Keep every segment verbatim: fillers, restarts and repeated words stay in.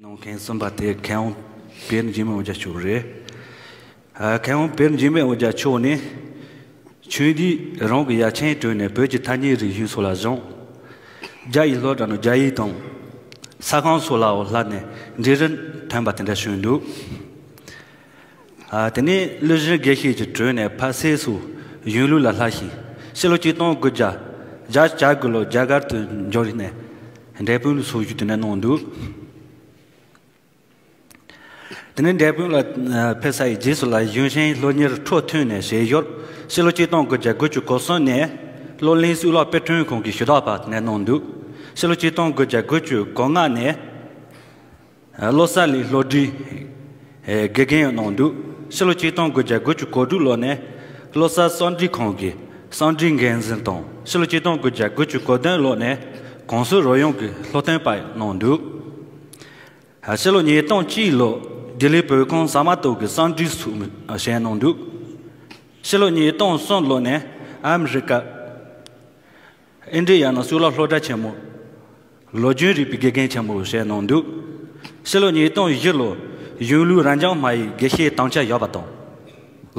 གནང་མཁན་གསུམ་པ་དེ་མཁས་དབང་པད་འཇིགས་མེད་དབང་རྒྱལ་མཆོག་རེད། ཨ། མཁས་དབང་པད་འཇིགས་མེད་དབང་རྒྱལ་མཆོག་ནི། ཆུང་དུས་རང་གི་ཡ་མཚན་བཏོན་ནས་བོད་ཀྱི་ཐ་སྙད་རིག་གཞུང་སོགས་ལ་སྦྱངས། རྒྱ་ཡིག་སློབ་གྲྭ་ནང་རྒྱ་ཡིག་དང་། ས་ཁང་སོགས་ལའང་བསླབས་ནས་འབྲིང་རིམ་ཐོན་པ་དེ་འདྲ་བྱུང་འདུག་ཨ། དེ་ནས་བློ་བཟང་དགེ་བཤེས་ཀྱི་དྲུང་ནས་ཕ་སེ་སོགས་གཞུང་ལུགས་ལ་བསླབས་ཤིང་། ཕྱི་ལོ་ཆིག་སྟོང་དགུ་བརྒྱ་བརྒྱད་ཅུ་གྱ་དགུ་ལོར་རྒྱ་གར་དུ་འབྱོར་ནས་འབྲས་སྤུངས་ལ་སོགས་བཞུགས་ཏེ་གནང་འདུག་དེ་ནས་འབྲས་སྤུངས་ལ་ཕེབས་ཚར་བའི་རྗེས་སུ་ལ་གཞུང་ཆེན་སློབ་གཉེར་འཕྲོ་མཐུད་ནས་བྱས་ཡོད། ཕྱི་ལོ་ཆིག་སྟོང་དགུ་བརྒྱ་དགུ་བཅུ་གོ་གསུམ་ནས་སློབ་གླིང་གཙུག་ལག་དཔེ་སྐྲུན་ཁང་གི་ཞུ་དག་པ་ནས་གནང་འདུག་ཕྱི་ལོ་ཆིག་སྟོང་དགུ་བརྒྱ་དགུ་བཅུ་གོ་ལྔ་ནས་བློ་གསལ་གླིང་སློབ་གྲྭའི་དགེ་རྒན་ཡང་གནང་འདུག་ཕྱི་ལོ་ཆིག་སྟོང་དགུ་བརྒྱ་དགུ་བཅུ་གོ་དྲུག་ལོ་ནས་བློ་གསལ་གསང་འདུས་ཁང་གི་གསང་འདུས་འགན་འཛིན་དང་། ཕྱི་ལོ་ཆིག་སྟོང་དགུ་བརྒྱ་དགུ་བཅུ་གོ་བདུན་ལོ་ནས་ཀོང་སོ་རོལ་དབྱངས་ཀྱི་སློབ་སྟོན་པ་གནང་འདུག་ཕྱི་ལོ་ཉིས་སྟོང་གཅིག་ལོ་ལྡི་ལི་བོད་ཁང་ཟ་མ་ཏོག་གི་གསང་འདུས་སུ་བཞེངས་གནང་འདུག་ཕྱི་ལོ་ཉིས་སྟོང་གསུམ་ལོ་ནས་ཨ་མི་རི་ཀ། ཨིན་ཌི་ཡ་ནང་གཙུག་ལག་སློབ་གྲྭ་ཆེན་མོ། ལོ་རྒྱུས་རིག་པའི་དགེ་རྒན་ཆེན་མོ་བྱས་གནང་འདུག་ཕྱི་ལོ་ཉིས་སྟོང་བཞི་ལོ་གཞུང་ལུགས་རབ་འབྱམས་སྨྲ་བའི་དགེ་བཤེས་དམ་བཅའ་ཡོད་པ་དང་།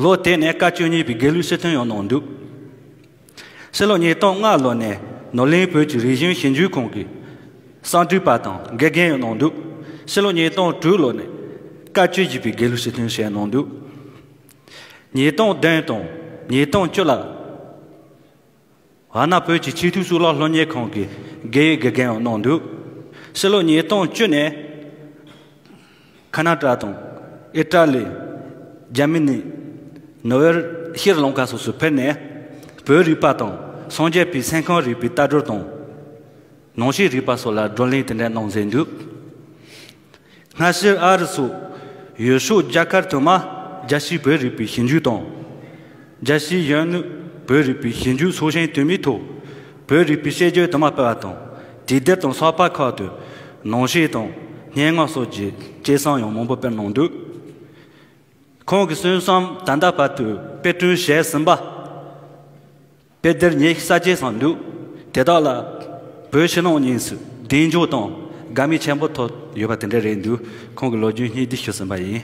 ལོ་དེ་ནས་བཀའ་བཅུ་གཉིས་པའི་དགེ་ལུགས་སྤྱི་དོན་ཡང་གནང་འདུག་ཕྱི་ལོ་ཉིས་སྟོང་ལྔ་ལོ་ནས་ནོར་གླིང་བོད་ཀྱི་རིག་གཞུང་ཞིབ་འཇུག་ཁང་གི་གསང་འདུས་པ་དང་དགེ་རྒན་ཡང་གནང་འདུག་ཕྱི་ལོ་ཉིས་སྟོང་དྲུག་ལོ་ནས་བཀའ་བཅུ་བཞི་པའི་དགེ་ལུགས་སྤྱི་དོན་བྱས་གནང་འདུག་ཉིས་སྟོང་བདུན་དང་ཉིས་སྟོང་བཅུ་ལ། ཝཱ་ཎ་བོད་ཀྱི་ཆེས་མཐོའི་གཙུག་ལག་སློབ་གཉེར་ཁང་གི་དགེ་ཡི་དགེ་རྒན་ཡང་གནང་འདུག་ཕྱི་ལོ་ཉིས་སྟོང་བཅུ་ནས་ཁ་ན་ཏྲ་དང་ཨི་ཏྲ་ལི། འཇར་མ་ནི། ནོར་ཝེ། ཤྲི་ལང་ཀ་སོགས་སུ་ཕེབས་ནས་བོད་རིག་པ་དང་སངས་རྒྱས་པའི་སེམས་ཁམས་རིག་པའི་ལྟ་གྲུབ་དང་། ནང་བཞིན་རིག་པ་སོགས་ལ་བགྲོ་གླེང་དེ་འདྲ་གནང་མཛད་འདུག་སྔ་ཕྱིར་ཨ་རི་སོགས་ཡུལ་ཕྱོགས་རྒྱལ་ཁབ་དུ་མར་རྒྱལ་སྤྱིའི་བོད་རིག་པའི་ཞིབ་འཇུག་དང་། རྒྱལ་སྤྱིའི་གཞོན་ནུ་བོད་རིག་པའི་ཞིབ་འཇུག་ཚོགས་ཆེན་འཐུས་མིའི་ཐོག་བོད་རིག་པའི་དཔྱད་བརྗོད་དུ་མ་སྤེལ་བ་དང་། དུས་དེབ་དང་ཚགས་པར་ཁག་ཏུ་ནང་བཤད་དང་སྙན་ངག་སོགས་ཀྱི་སྐྱེད་སྲིང་ཡང་མང་པོ་སྤེལ་གནང་འདུག་ཁོང་གི་གསུང་རྩོམ་ད་ལྟ་བར་དུ་དཔེ་སྐྲུན་བྱས་ཟིན་པ། དཔེ་དེབ་ཉི་ཤུ་རྩ་གཅིག་ཙམ་འདུག་དེ་དག་ལ་བོད་ཕྱི་ནང་གཉིས་སུ་གདེང་འཇོག་དང་དགའ་མོས་ཆེན་པོ་ཐོབ་ཡོད་པ་དེ་འདྲ་རེད་འདུག་ཁོང་གི་ལོ་རྒྱུས་སྙིང་བསྡུས་ཞུས་ཟིན་པ་ཡིན།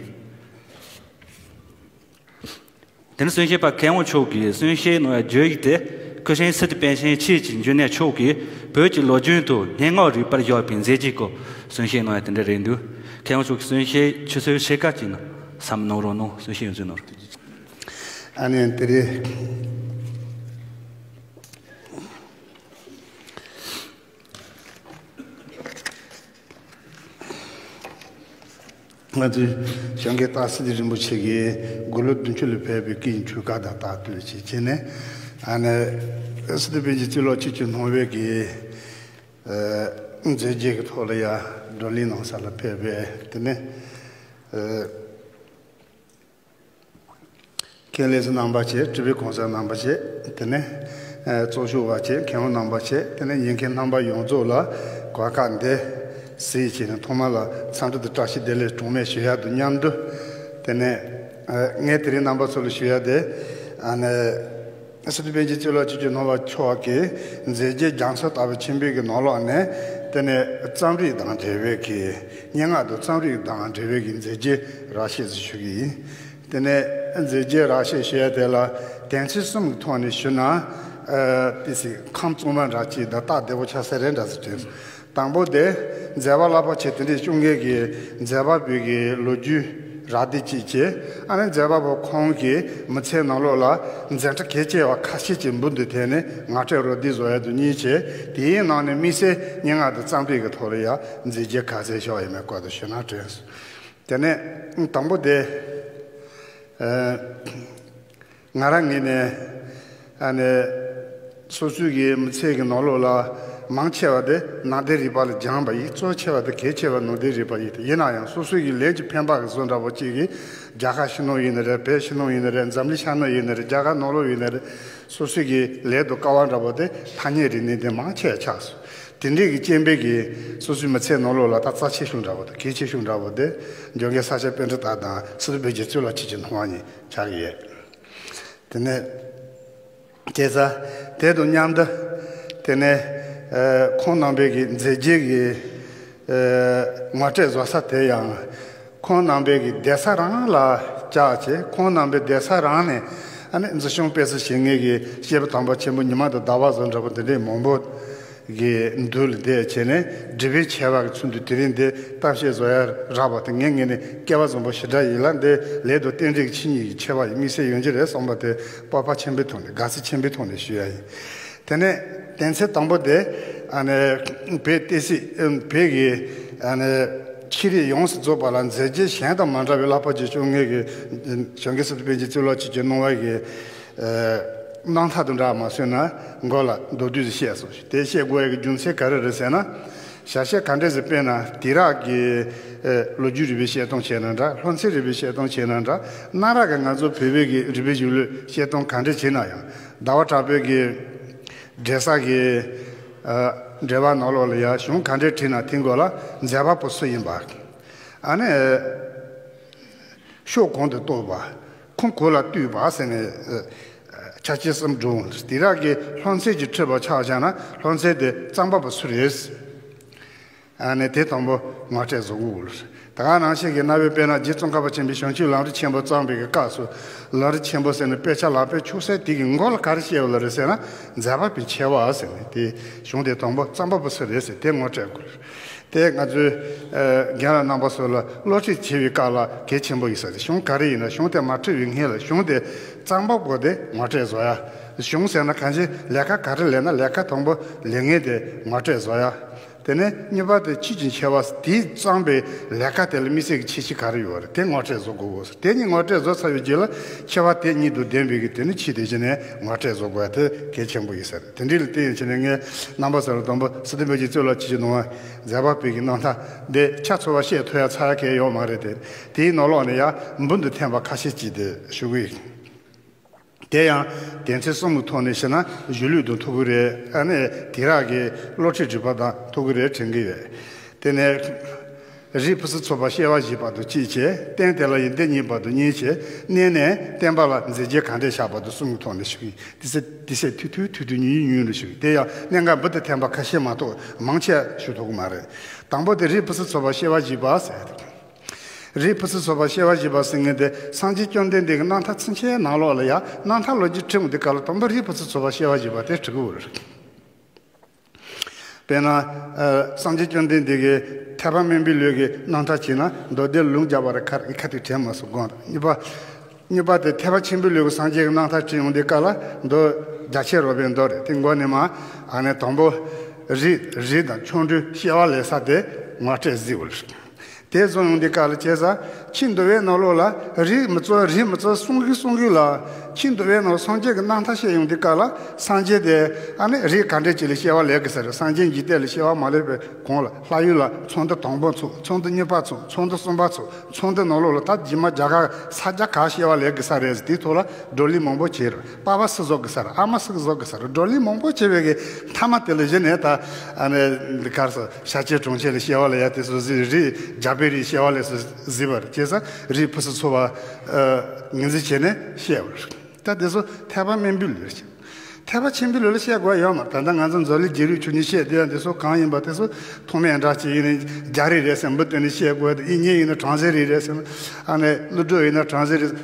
དེ་ནས་གསུང་བཤད་པ་མཁས་དབང་མཆོག་གིས་གསུང་བཤད་གནང་བའི་བརྗོད་ཡིག་དེ་སྐུ་ཕྲེང་སི་ཏུ་པཎ་ཆེན་ཆོས་ཀྱི་འབྱུང་གནས་མཆོག་གིས་བོད་ཀྱི་ལོ་རྒྱུས་དང་སྙན་ངག་རིག་པར་བཞག་པའི་མཛད་རྗེས་སྐོར་གསུང་བཤད་གནང་བ་དེ་འདྲ་རེད་འདུག་མཁས་དབང་མཆོག་གིས་གསུང་བཤད་ཆུ་ཚོད་ཕྱེད་ཀ་ཅིག་ནང་གསན་གནང་རོགས་གནང་། གསུང་བཤད་ཡོངས་རྫོགས་གནང་རོགས། ཨ་ནི་དེ་རེད། ང་ཚོའི་བྱང་གི་སྟག་སེང་རིན་པོ་ཆེ་གིས་དགུང་ལོ་བདུན་ཅུ་ལ་ཕེབས་པའི་སྐུའི་འཁྲུངས་སྐར་དང་བསྟུན་བྱས་བྱས་ནས། ཨ་ནི་སི་ཏུ་པཎ་ཆེན་གཙུག་ལག་ཆོས་ཀྱི་སྣང་བའི་གི་མཛད་རྗེས་ཀྱི་ཐོག་ལ་ཡ་བགྲོ་གླེང་གནང་ས་ལ་ཕེབས་པས། དེ་ནས། མཁན་ལས་བྱེད་རྣམ་པ་བཅས། སྤྲུལ་པའི་གོང་ས་རྣམ་པ་བཅས། དེ་ནས་ཨ་གཙོ་སྐྱོང་བ་བཅས། མཁན་པོ་རྣམ་པ་བཅས། དེ་ནས་ཉན་མཁན་རྣམ་པ་ཡོངས་རྫོགས་ལ་གོ་སྐབས་འདི་གཟིགས་བྱས་ནས་ཐོག་མ་ལ་འཚམས་འདྲི་དང་བཀྲ་ཤིས་བདེ་ལེགས་གྲངས་མེད་ཞུ་ཡ་དང་མཉམ་དུ། དེ་ནས་ཨ་ངས་དེ་རིང་རྣམ་པ་ཚོ་ལ་ཞུ་ཡ་དེ། ཨ་ནི་སི་ཏུ་པཎ་ཆེན་གཙུག་ལག་ཆོས་ཀྱི་སྣང་བ་མཆོག་གི་མཛད་རྗེས་རྒྱ་མཚོ་ལྟ་བུ་ཆེན་པོའི་གི་ནང་ལོགས་ནས། དེ་ནས་རྩོམ་རིག་དང་འབྲེལ་བའི་གི་སྙན་ངག་དང་རྩོམ་རིག་དང་འབྲེལ་བའི་གི་མཛད་རྗེས་རགས་བཤད་ཅིག་ཞུ་གི་ཡིན། དེ་ནས་མཛད་རྗེས་རགས་བཤད་ཞུ་ཡ་དེ་ལ་དོན་ཚན་གསུམ་གྱི་ཐོག་ནས་ཞུ་ན། ཨ་ཏི་སི་ཁམས་གཙང་མ་འདྲ་ཅིག་དང་རྟགས་བདེ་བོ་ཆགས་ས་རེད་འདྲ་ཟེར་དྲན་སོང་། དང་པོ་དེ་མཛད་པ་རླབས་པོ་ཆེ་དེ་འདྲའི་བཅོ་ལྔའི་གི་མཛད་པ་པོའི་གི་ལོ་རྒྱུས་རགས་བསྡུས་ཅིག་བྱས། ཨ་ནི་མཛད་པ་པོ་ཁོང་གི་མི་ཚེའི་ནང་ལོགས་ལ་མཛད་འཕྲིན་གལ་ཆེ་བ་ཁ་ཤས་ཀྱི་འབུར་དུ་ཐོན་ནས་ངག་བཀྲལ་རོ་བསྡུས་བཟོ་ཡ་དེ་གཉིས་བྱས། དེའི་ནང་ནས་དམིགས་བསལ་སྙན་ངག་དང་རྩོམ་རིག་གི་ཐོག་ལ་ཡང་མཛད་རྗེས་ག་ཚད་བཞག་ཡོད་མེད་སྐོར་དུ་ཞུས་ན་དྲན་སོང་། དེ་ནས་དང་པོ་དེ། ཨ། ང་རང་ངོས་ནས་ཨ་ནི་སོ་སོའི་གི་མི་ཚེ་གི་ནང་ལོགས་ལ་མང་ཆེ་བ་དེ་ནང་བསྟན་རིག་པ་ལ་སྦྱངས་པ་ཡིན། གཙོ་ཆེ་བ་དེ་གལ་ཆེ་བ་ནང་བསྟན་རིག་པ་ཡིན། དེ་ཡིན་ན་ཡང་སོ་སོའི་གི་ལས་ཀྱི་འཕེན་པ་གི་བཟོ་འདྲ་པོ་གཅིག་གིས་རྒྱ་གར་ཕྱི་ནང་ཡིན་ནི་རེད། བོད་ཕྱི་ནང་ཡིན་ནི་རེད། འཛམ་གླིང་ཤར་ནུབ་ཡིན་ནི་རེད། རྒྱ་གར་ནང་ལོགས་ཡིན་ནི་རེད། སོ་སོའི་གི་ལས་དང་སྐལ་བ་འདྲ་པོ་དེ་ཐ་སྙད་རིག་གནས་དེ་མང་ཆེ་བ་ཆགས་སོང་། དེ་འདྲའི་གི་རྐྱེན་པས་གི་སོ་སོའི་མི་ཚེ་ནང་ལོགས་ལ་ད་རྩ་ཆེ་ཤོས་འདྲ་པོ་དང་གལ་ཆེ་ཤོས་འདྲ་པོ་དེ་འཇོ་མཁན་ས་སྐྱ་པཎྜི་ཏ་དང་སི་ཏུ་བི་ཇི་གཙུག་ལག་ཆོས་ཀྱི་སྣང་བ་གཉིས་ཆགས་ཀྱི་ཡོད། དེ་ནས་བྱས་ཙང་དེ་དང་མཉམ་དུ་དེ་ནས་ཨ་ཁོང་རྣམ་པའི་གི་མཛད་རྗེས་ཀྱི་ ངོ་སྤྲོད་བཟོ་ས་དེ་ཡང་ཁོང་རྣམ་པའི་གི་བསྡད་ས་རང་ལ་བཅར་བྱས། ཁོང་རྣམ་པའི་བསྡད་ས་རང་ནས་ཨ་ནི་འཛིན་སྐྱོང་སྤེལ་གསུམ་བྱེད་མཁན་གྱི་སྐྱེས་བུ་དམ་པ་ཆེན་པོ་ཉི་མ་དང་ཟླ་བ་བཟོ་འདྲ་པོ་འདི་འདྲའི་མང་པོ་གི་མདུན་ལ་བསྡད་བྱས་ནས་སྒྲུབ་པའི་ཆེ་བ་གི་ཚུལ་དུ་དེ་རིང་འདི་གཏམ་བཤད་བཟོ་ཡ་རག་པ་དེ་ངའི་ངོས་ནས་སྐལ་བ་བཟང་པོ་ཞེ་དྲག་ཡིན་ལ། འདི་ལས་དང་རྟེན་འབྲེལ་གྱི་ཆོས་ཉིད་ཀྱི་ཆེ་བ་ཡིན་དམིགས་བསལ་ཡོང་རྒྱུ་རེད་བསམ་པ་དེ་སྤོབས་པ་ཆེན་པོའི་ཐོག་ནས་དགའ་ཚོར་ཆེན་པོའི་ཐོག་ནས་ཞུ་ཡ་ཡིན། དེ་ནས་དོན་ཚན་དང་པོ་དེ་ཨ་ནི་བོད་བསྟན་སྲིད་བོད་ཀྱི་ཨ་ནི་ཤེས་རིག་ཡོངས་སུ་རྫོགས་པ་ལ་མཛད་རྗེས་གཞན་དང་མ་འདྲ་བའི་བསླབ་པ་ཅིག་བྱུང་མཁན་གྱི་གཞོན་སྐྱེས་སི་ཏུ་པཎ་ཆེན་གཙུག་ལག་ཆོས་ཀྱི་སྣང་བ་གི་རྣམ་ཐར་དུ་འདྲ་མ་སོན་ན་མགོ་ལ་མདོར་བསྡུས་སུ་བཤད་སོང་། དེ་བཤད་དགོས་ཡ་གི་རྒྱུ་མཚན་ག་རེ་རེད་ཟེར་ན། ཞལ་བཤད་ག་འདྲས་སུ་སྤེལ་ན་དེང་རབས་ཀྱི་ལོ་རྒྱུས་རིག་པའི་བཤད་སྟངས་བྱས་ན་འདྲ། ལྷ་མཚན་རིག་པའི་བཤད་སྟངས་བྱས་ན་འདྲ། གནའ་རབས་ཀྱི་ང་ཚོ་བོད་པའི་གི་རིག་པའི་གཞུང་ལུགས་བཤད་སྟངས་ག་འདྲས་བྱས་ན་ཡང་ཟླ་བ་གྲགས་པའི་གི་འགྲེལ་ས་གི་འགྲེལ་པ་ནང་ལོགས་ལ་ཡང་གཞུང་ག་འདྲས་བྲིས་ན་དེའི་མགོ་ལ་མཛད་པ་པོ་སུ་ཡིན་པ། ཨ་ནི་ཕྱོགས་གང་དུ་གཏོགས་པ། ཁུངས་གང་ལ་ལྟོས་པ་ཟེར་ནས་ཆ་རྐྱེན་གསུམ་བསྒྲུབས། དེང་རབས་ཀྱི་ལྷ་མཚན་གྱིས་ཁྲིད་པ་ཆ་བཞག་ན་ལྷ་མཚན་དེ་རྩོམ་པ་པོ་སུ་རེད། ཨ་ནི་དེ་དང་པོ་ངོ་སྤྲོད་བཟོ་དགོས་ལ། ད་ག་ནང་བཞིན་གྱི་རྣམ་པའི་དཔེར་ན་རྗེ་ཙོང་ཁ་པ་ཆེན་པོས་བྱང་ཆུབ་ལམ་རིམ་ཆེན་པོ་བརྩམས་པའི་གི་སྐབས་སུ་ལམ་རིམ་ཆེན་པོ་ཟེར་ནས་དཔེ་ཆ་ལག་པས་ཁྱུག་སའི་དེ་གི་མགོ་ལ་ག་རེ་བཤད་ཡོད་ལ་རེད་ཟེར་ན། མཛད་པ་པོའི་ཆེ་བ་ཟེར་ནས་དེ་གཞུང་དེ་དང་པོ་རྩོམ་པ་པོ་སུ་རེད་ཟེར་དེ་ངོ་སྤྲོད་དགོས། དེ་ང་ཚོའི་རྒན་ལགས་རྣམ་པ་ཚོ་ལ་སློབ་ཁྲིད་བྱེད་པའི་སྐབས་ལ་གལ་ཆེན་པོ་ཡིན་ས་རེད། གཞུང་ག་རེ་ཡིན་ན་གཞུང་དེ་མ་ཁྲིད་པའི་སྔོན་ལ་གཞུང་དེ་རྩོམ་པ་པོ་དེ་ངོ་སྤྲོད་བཟོ་ཡ། གཞུང་ཟེར་ན་གང་ཅི་ལས་ཀ་ག་རེ་ལས་ན་ལས་ཀ་དང་པོ་ལས་ངན་དེ་ངོ་སྤྲོད་བཟོ་ཡ། དེ་ནས་གཉིས་པ་དེ་ཆོས་ཀྱི་ཆེ་བ་དེས་བརྩམས་པའི་ལས་ཀ་དེ་ལ་དམིགས་བསལ་གྱི་ཁྱད་ཆོས་ག་རེ་ཡོད་རེད་དེ་ངོ་སྤྲོད་བཟོ་དགོས། དེ་གཉིས་ངོ་སྤྲོད་བཟོ་ཚར་བའི་རྗེས་ལ་ཁྱད་པར་དེ་གཉིས་དང་ལྡན་པའི་གི་དེ་ནི་ཆོས་དེ་བྱས་ནས་ངོ་སྤྲོད་བཟོ་དགོས་ཡ་དེ་གལ་ཆེན་པོ་ཡིན་ས་རེད། དེ་འདྲའི་ལ་བརྟེན་བྱས་ནས་ངས་རྣམ་པ་ཚོ་ལ་དང་པོ་སི་ཏུ་པཎ་ཆེན་གཙུག་ལག་ཆོས་ཀྱི་སྣང་བ་མཛད་པ་པོའི་གི་རྣམ་ཐར་འདི་ཆ་ཚང་བ་བཤད་ཐུབ་ཡ་ཚར་ཡ་གང་ཡང་ཡོད་མ་རེད་དེ། དེའི་ནང་ལོགས་ནས་ཡང་འབུར་དུ་ཐོན་པ་ཁ་ཤས་ཅིག་དེ་ཞུ་གི་ཡིན། དེ་ཡང་དོན་ཚན་གསུམ་གྱི་ཐོག་ནས་བཤད་ན་གཞུང་ལུགས་དང་ཐུག་གི་རེད། ཨ་ནི་དེང་རབས་ཀྱི་སློབ་ཁྲིད་སྒྲིག་པ་དང་ཐུག་གི་རེད་དྲན་གྱི་ཡོད། དེ་ནས་རིགས་ཕུན་སུམ་ཚོགས་པ་སྐྱེ་བ་བཞེས་པ་དང་གཅིག་བྱས། རྟེན་དེ་ལ་ཡང་འདི་གཉིས་པ་དང་གཉིས་བྱས། གནས་ནས་བསྟན་པ་ལ་མཛད་རྗེས་གང་འདྲས་བཞག་པ་དང་གསུམ་གྱི་ཐོག་ནས་ཞུ་གི་ཡིན། དེ་ཚེ་དེ་ཚེ་ཐུག་ཐུག་ཐུག་ཐུག་ཉུང་ཉུང་ཉུང་རུ་ཞུ་གི་ཡིན། དེ་ཡང་གནད་འགག་འབུར་དུ་ཐོན་པ་ཁ་ཤས་མ་གཏོགས་མང་ཆེ་ཞུ་ཐུབ་ཀྱི་མ་རེད། དང་པོ་དེ་རིགས་ཕུན་སུམ་ཚོགས་པ་སྐྱེ་བ་བཞེས་པ་ཟེར་ཡ་དེ། རིགས་ཕུན་སུམ་ཚོགས་པ་སྐྱེ་བ་བཞེས་པ་ཟེར་མཁན་དེ་སངས་རྒྱས་བཅོམ་ལྡན་འདས་ཀྱི་རྣམ་ཐར་ཚུན་ཆད་ནང་ལོགས་ལ་ཡང་རྣམ་ཐར་ལོ་རྒྱུས་བྲིས་འོང་དུས་སྐབས་ལ་དང་པོ་རིགས་ཕུན་སུམ་ཚོགས་པ་སྐྱེ་བ་བཞེས་པ་དེ་བྲི་དགོས་རེད། དཔེར་ན། ཨ། སངས་རྒྱས་བཅོམ་ལྡན་འདས་ཀྱི་ཐེག་པ་དམན་པའི་ལུགས་ཀྱི་རྣམ་ཐར་བྱས་ན་མདོ་སྡེ་ལུང་རྒྱས་པ་རེ་ཁ་ཁ་ཐུག་དྲན་མ་སོང་དགོངས་དང་། གཉིས་པ། གཉིས་པ་དེ་ཐེག་པ་ཆེན་པོའི་ལུགས་ཀྱི་སངས་རྒྱས་ཀྱི་རྣམ་ཐར་བྲིས་འོང་དུས་སྐབས་ལ་མདོ་རྒྱ་ཆེར་རོལ་པའི་མདོ་རེད། དེ་མགོ་ནས་མར་ཨ་ནི་དང་པོ་རིགས་རིགས་དང་ཆོ་འཕྲུལ་སྐྱེ་བ་ལེན་ས་དེ་ངོ་སྤྲོད་གཟིགས་པ་རེད། དེ་བཟུང་ཡོང་དུས་སྐབས་ལ་བྱས་ཙང་ཕྱི་འདུལ་བའི་ནང་ལོགས་ལ་རིགས་མི་གཙོ་རིགས་མི་གཙོ་གསུང་གི་གསུང་གི་ལ། ཕྱི་འདུལ་བའི་ནང་སངས་རྒྱས་ཀྱི་རྣམ་ཐར་བཤད་ཡོང་དུས་སྐབས་ལ་སངས་རྒྱས་དེ་ཨ་ནི་རིགས་ག་འདྲས་ཅིག་ལ་སྐྱེ་བ་ལེན་གི་ས་རེད། སངས་རྒྱས་འཇིག་རྟེན་ལ་སྐྱེ་བ་མ་ལེན་པའི་གོང་ལ་ལྷ་ཡུལ་ལ་ཚོགས་འདུ་དང་པོ་ཚོགས། ཚོགས་འདུ་གཉིས་པ་ཚོགས། ཚོགས་འདུ་གསུམ་པ་ཚོགས། ཚོགས་འདུ་ནང་ལོགས་ལ་ད་རྗེས་མ་རྒྱ་གར་ས་རྒྱ་གར་སྐྱེ་བ་ལེན་གི་ས་རེད་ཟེར། དེའི་ཐོག་ལ་བགྲོ་གླེང་མང་པོ་བྱས་རེད། པ་ཕ་སུ་བཟོ་གི་ས་རེད། ཨ་མ་སུ་བཟོ་གི་ས་རེད། བགྲོ་གླེང་མང་པོ་བྱས་པའི་གི་མཐའ་མ་དེ་ལ་གཞི་ནས་ད་ཨ་ནི་འདི་གར་སོ་ཤཱཀྱའི་གྲོང་ཁྱེར་ལ་སྐྱེ་བ་ལེན་ཡ་དེ་ཚོ་གཟིགས་རེད། རྒྱལ་པོའི་རིགས་སྐྱེ་བ་ལེན་སོ་གཟིགས་པ་རེད། བྱས་ཙང་རིགས་ཕུན་སུམ་ཚོགས་པ་ངོས་འཛིན་བྱས་ནས་བཤད་པ་རེད། ད་དེ་ཚོ་ཐེག་པ་དམན་པའི་ལུགས་རེད། ཐེག་པ་ཆེན་པོའི་ལུགས་ལ་བཤད་དགོས་ཡོད་མ་རེད། ད་ལྟ་ང་ཚོ་མཛོད་ལས་རྒྱལ་རིགས་ཆོས་ཉིད་བཤད་བསྡད་ཡ་འདི་ཚོ་གང་ཡིན་པ་དེ་ཚོ་ཐོགས་མེད་འདྲ་ཅིག་ཡིན་ན་རྒྱལ་རིགས་རེད་ཟེར་འབུ་བཏོན་ནས་བཤད་དགོས། དབྱིག་གཉེན་ཡིན་ན་བྲམ་ཟེ་རིགས་རེད་ཟེར། ཨ་ནི་ཀླུ་སྒྲུབ་ཡིན་ན་བྲམ་ཟེ་རིགས།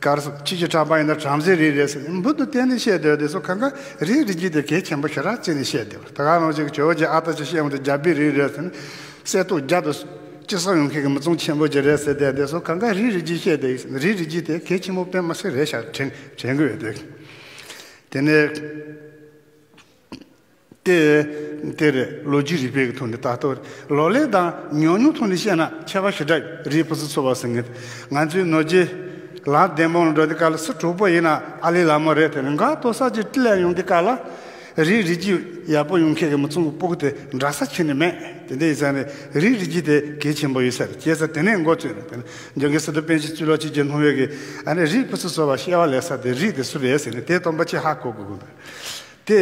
གར་སོ་ཆོས་ཀྱི་གྲགས་པ་ཡིན་ན་བྲམ་ཟེ་རིགས་རེད་ཟེར་ནས་འབུ་དང་བསྟན་ནས་བཤད་བསྡད་དེ་ཚོ་གང་ག་རིགས་རིགས་རྒྱུད་དེ་གལ་ཆེན་པོ་ཞེ་དྲག་བརྩིས་ནས་བཤད་བསྡད་པ། ད་ག་ནང་བཞིན་ཇོ་བོ་རྗེ་ཨ་སྟག་ཅེས་བཤད་འོང་དུས་རྒྱལ་པོའི་རིགས་རེད་ཟེར་ནས་གསེར་ཏོག་བརྒྱ་དང་གཅིག་སོགས་ཡོང་མཁན་གྱི་མི་ཚང་ཆེན་པོ་ཅིག་རེད་ཟེར་བསྡད་དེ་ཚོ་གང་ག་རིགས་རིགས་རྒྱུད་བཤད་བསྡད་ཡིན། རིགས་རིགས་རྒྱུད་དེ་གལ་ཆེན་པོ་དཔེ་མི་སྲིད་རེད་ཤག་དྲན་དྲན་གི་ཡོད་དེ། དེ་ནས། དེ། དེ་རེད། ལོ་རྒྱུས་རིག་པའི་གི་ཐོག་ནས་ལྟ་རྟོག་རེད། ལག་ལེན་དང་ཉམས་མྱོང་ཐོག་ནས་བཤད་ན་ཁྱད་པར་ཞེ་དྲག་རིགས་ཕུན་སུམ་ཚོགས་པ་ཟེར་མཁན། ང་ཚོའི་ནོར་རྗེ་ལམ་བདེ་མོ་ལ་འགྲོ་དུས་སྐབས་ལ་སུ་གྲོགས་པོ་ཡིན་ན་ཨ་ལི་ལ་མོ་རེད། དེ་ནས་འགག་ལྟོ་ས་ཅིག་ཏི་ལ་ཡོང་དུས་སྐབས་ལ་རིགས་རིགས་རྒྱུད་ཡག་པོ་ཡོང་མཁན་གི་མི་ཚང་གི་སྤུ་གུ་དེ་འདྲ་ས་ཁྱོན་ནས་མེད། དེ་འདྲ་ཡིན་ཙང་ནས་རིགས་རིགས་རྒྱུད་དེ་གལ་ཆེན་པོ་ཡོད་ས་རེད། བྱས་ཙང་དེ་ནས་འགོ་བཙུགས་ནས་དེ་ནས་འཇང་གི་སི་ཏུ་པཎ་ཆེན་གཙུག་ལག་ཆོས་ཀྱི་སྣང་བས་ཀྱི་ཨ་ནི་རིགས་ཕུན་སུམ་ཚོགས་པ་སྐྱེ་བ་ལེན་ས་དེ་རིགས་དེ་སུ་རེད་ཟེར་ནས་དེ་སྟོན་པ་ཆེ་ཧ་གོ་དགོས་དགོས། དེ་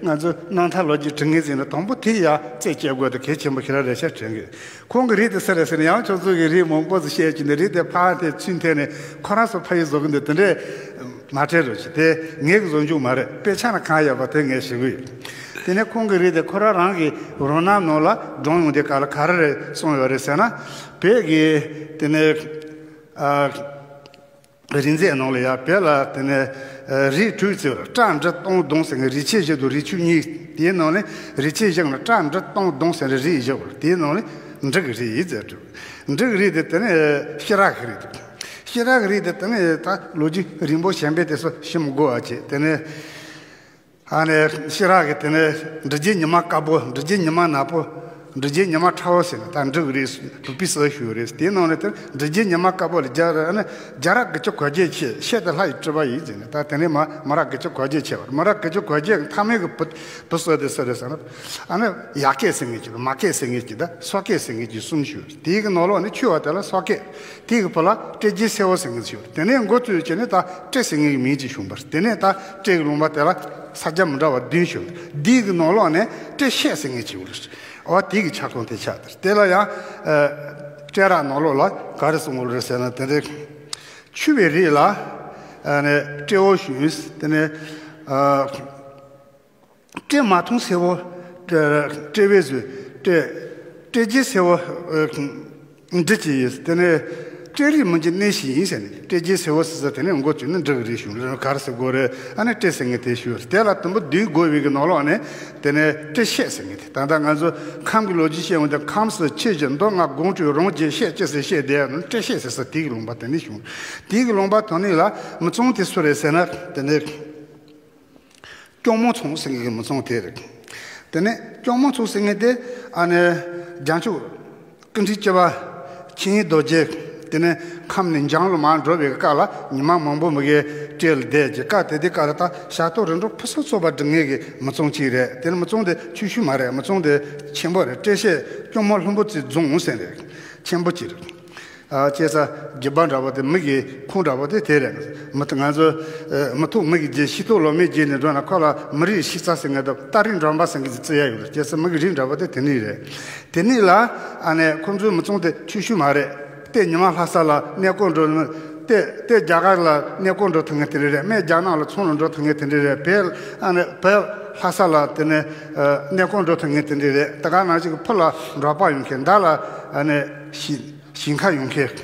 ང་ཚོ་རྣམ་ཐར་ལོ་རྒྱུས་འབྲི་མཁན་ཟེར་ན་དང་པོ་དེ་ཡ་རྩད་གཅོད་དགོས་དེ་གལ་ཆེན་པོ་ཞེ་དྲག་རེད་ཤག་དྲན་གི། ཁོང་གི་རིགས་དེ་སུ་རེད་ཟེར་ན་ཡང་ཁྱོད་ཚོ་གི་རིགས་མང་པོ་ཟིག་བཤད་ཀྱི་འདུག། རིགས་དེ་ཕར་དེ་ཚུར་འཐེན་ནས་ཁོ་རང་ཚོ་ཕ་ཡུལ་བཟོ་གི་འདུག། དེ་འདྲས་ མ་སྤྲད་རོགས་གྱིས། དེ་ངེད་ཀྱི་བཟོ་འཇུག་མ་རེད། དཔེ་ཆ་ན་གང་ཡོད་པ་དེ་ངས་ཞུ་གི་ཡོད། དེ་ནས་ཁོང་གི་རིགས་དེ་ཁོ་རང་རང་གི་རོ་སྣ་ནང་ལ་སྒྲུང་ཡོང་དུས་སྐབས་ལ་ག་རེ་རེད་གསུངས་ཡོད་རེད་ཟེར་ན། བོད་ཀྱི་དེ་ནས་ཨ། རིགས་མཛོད་ནང་ལ་ཡ་བོད་ལ་དེ་ནས་ཨ། རིགས་དྲུག་ཅིག་ཡོད་རེད། སྤྲ་འབྲི་སྟོང་ལྡོང་ཟེར་མཁན། རིགས་ཆད་བཞི་དང་རིགས་ཆུང་གཉིས། དེའི་ནང་ནས་རིགས་ཆད་བཞི་ནི་སྤྲ་འབྲི་སྟོང་ལྡོང་ཟེར་བའི་རིགས་བཞི་ཡོད་རེད། དེའི་ནང་ནས་འབྲི་གི་རིགས་ཡིན་ཟེར་འདུག་འབྲི་གི་རིགས་དེ་དེ་ནས་ཤེས་རབ་ཀྱི་རིགས་འདུག་ཤེས་རབ་ཀྱི་རིགས་དེ་དེ་ནས་ད་ལོ་རྒྱུས་རིང་པོ་གཞན་པའི་དེ་ཚོ་ཞུ་མི་དགོས་པ་བྱས། དེ་ནས་ཨ་ནི་ཤེས་རབ་ཀྱི་དེ་ནས་འབྲི་རྒྱུའི་ཉི་མ་དཀར་པོ། འབྲི་རྒྱུའི་ཉི་མ་ནག་པོ། འབྲི་རྒྱུའི་ཉི་མ་ཁྲ་བོ་ཟེར་ནས་ད་འབྲི་གི་རིགས་དྲུག་པའི་སྲོལ་ཞིག་ཡོད་རེད། དེའི་ནང་ནས་དེ་འབྲི་རྒྱུའི་ཉི་མ་དཀར་པོ་ལ་རྒྱལ་རབས་ཨ་ནི་རྒྱལ་རབས་དགུ་བཅུ་གོ་བརྒྱད་ཆད། ཤད་དེ་ལྷ་ཡི་སྤྲུལ་པ་ཡིན་ཟེར་ནས། ད་དེ་ནས་མ་མི་རབས་དགུ་བཅུ་གོ་བརྒྱད་ཆད་པ་རེད། མི་རབས་དགུ་བཅུ་གོ་བརྒྱད་ཀྱི་མཐའ་མའི་གི་བུ་བུ་སྲོལ་དེ་སུ་རེད་ཟེར་ན། ཨ་ནི་ཡར་སྐད་ཟེར་མཁན་གཅིག་དང་། མར་སྐད་ཟེར་མཁན་གཅིག་དང་། སོག་སྐད་ཟེར་མཁན་གཅིག་གསུམ་ཞིག་ཡོད་རེད། དེའི་གི་ནང་ལོགས་ནས་ཆུང་བ་དེ་ལ་སོག་སྐད། དེའི་གི་བུ་ལ་སྤྲེལ་རྒྱལ་སེར་པོ་ཟེར་མཁན་ཞིག་ཡོད་རེད། དེ་ནས་འགོ་བཙུགས་བྱས་ནས་ད་སྤྲེལ་ཟེར་མཁན་གྱི་མིང་ཅིག་བྱུང་བ་རེད། དེ་ནས་ད་སྤྲེལ་གྱི་ལུང་པ་དེ་ལ་ས་རྒྱ་མི་འདྲ་བ་བདུན་བྱུང་། འདིའི་གི་ནང་ལོགས་ནས་སྤྲེལ་ཤད་ཟེར་མཁན་ཅིག་ཡོད་རེད། འོ་དེའི་གི་ཁྱབ་ཁོངས་དེ་ཆགས་དེ་རེད། དེ་ལ་ཡང་ཨ། སྤྲེལ་རབ་ནང་ལོགས་ལ་ག་རེ་གསུངས་ཡོད་རེད་ཟེར་ན། དེ་འདྲའི་ཆུ་བའི་རིགས་ལ་ཨ་ནི་སྤྲེའུ་ཞུས། དེ་ནས་ཨ། སྤྲེལ་མ་མཐོང་སེར་པོ། སྤྲེལ་བའི་གཟུགས། སྤྲེལ་སྤྲེལ་རྒྱལ་སེར་པོ་ཨ། འབྲི་བྱས་ཡོད། དེ་ནས་སྤྲེལ་རིགས་མི་འཇིག་གནས་ཤིག་ཡིན་ཟེར་ནས། སྤྲེལ་རྒྱལ་སེར་པོ་ཟེར་ས་དེ་ནས་འགོ་བཙུགས་ནས་འབྲི་གི་རིགས་ཞིག་ལ་ག་རེ་ཟེར་དགོས་རེད། ཨ་ནི་སྤྲེལ་ཟེར་མཁན་དེ་ཞུ། དེ་ལ་དུམ་བུ་བདུན་བགོས་པའི་གི་ནང་ལོགས་ནས་དེ་ནས་སྤྲེལ་ཤད་ཟེར་མཁན་དེ། ད་ལྟ་ང་ཚོ་ཁམས་ཀྱི་ལོ་རྒྱུས་བཤད་འོང་དུས་ཁམས་སུ་ཆོས་རྒྱལ། མདོ་སྔགས་དགོངས་གྲོལ་རང་རྒྱལ་ཤད་ཅེས་ཟེར་བཤད་བསྡད་ཡོད་ནི། སྤྲེལ་ཤད་ཟེར་ས་དེ་གི་ལུང་པ་དེ་ནས་བྱུང་། དེ་གི་ལུང་པ་དེ་ནས་ལ་མི་ཚང་དེ་སུ་རེད་ཟེར་ན། དེ་ནས་སྐྱོར་མོ་ཚང་ཟེར་མཁན་གྱི་མི་ཚང་དེ་རེད། དེ་ནས་སྐྱོར་མོ་ཚང་ཟེར་མཁན་དེ་ཨ་ནི་བྱང་ཆུབ་ཀུན་ཁྲིག་སྐྱེས་པ་ཆིངས་ཡིག་རྡོ་རྗེ་དེ་ནས་ཁམས་ནས་འཇང་ལ་མར་འགྲོ་བའི་སྐབས་ལ་ཉི་མ་མང་པོ་མི་དགེ་སྤྲེལ་ལ་བསྡད་ཀྱི་སྐབས། དེ་དུས་སྐབས་ལ་ད་ཞག་ཐོག་རི་འབྲོག་ཕུན་སུམ་ཚོགས་པ་སྒྲུབ་མཁན་གྱི་མི་ཚང་གཅིག་རེད། དེ་ནི་མི་ཚང་དེ་ཆུང་ཆུང་མ་རེད། མི་ཚང་དེ་ཆེན་པོ་རེད། སྤྲེལ་ཤད་སྐྱོར་མོ་ལྷུན་པོ་རྩེ་རྫོང་ཟེར་རེད། ཆེན་པོ་གཅིག་རེད། ཨ། བྱས་ཙང་རྒྱུད་པ་འདྲ་པོ་དེ། མི་གི་ཁུངས་འདྲ་པོ་དེ་དེ་རེད། མི་ཐུབ་ང་ཚོ་ཨ། མི་ཐུབ་མི་གི་རྗེ། ཤེས་ཐུབ་ལོ་མའི་རྗེས་ནས་འགྲོ་ན་ཁོ་ལ་མི་རིགས་ཤིང་རྩ་ཟེར་མཁན་དང་། སྟག་རིས་འགྲམ་པ་ཟེར་མཁན་གྱི་བརྩི་ཡ་ཡོད་རེད། བྱས་ཙང་མི་གི་རིགས་འདྲ་པོ་དེ་དེ་ནས་རེད། དེ་ནས་ལ་ཨ་ནི་ཁོང་ཚོའི་མི་ཚང་དེ་ཆུང་ཆུང་མ་རེད། སྟོད་ཉི་མ་ལྷ་ས་ལ་གནས་སྐོར་འགྲོ། སྟོད་སྟོད་རྒྱ་གར་ལ་གནས་སྐོར་འགྲོ་ཐུབ་མཁན་དེ་འདྲ་རེད། སྨད་རྒྱ་ནག་ལ་ཚོང་ལ་འགྲོ་ཐུབ་མཁན་དེ་འདྲ་རེད། བལ་ཨ་ནི་བལ་ལྷ་ས་ལ་དེ་ནས་ཨ། གནས་སྐོར་འགྲོ་ཐུབ་མཁན་དེ་འདྲ་རེད། དེ་ག་ནང་བཞིན་གྱི་ཕུ་ལ་འབྲོག་པ་ཡོང་མཁན། མདའ་ལ་ཨ་ནི་ཞིང་ཞིང་ཁ་ཡོང་མཁན།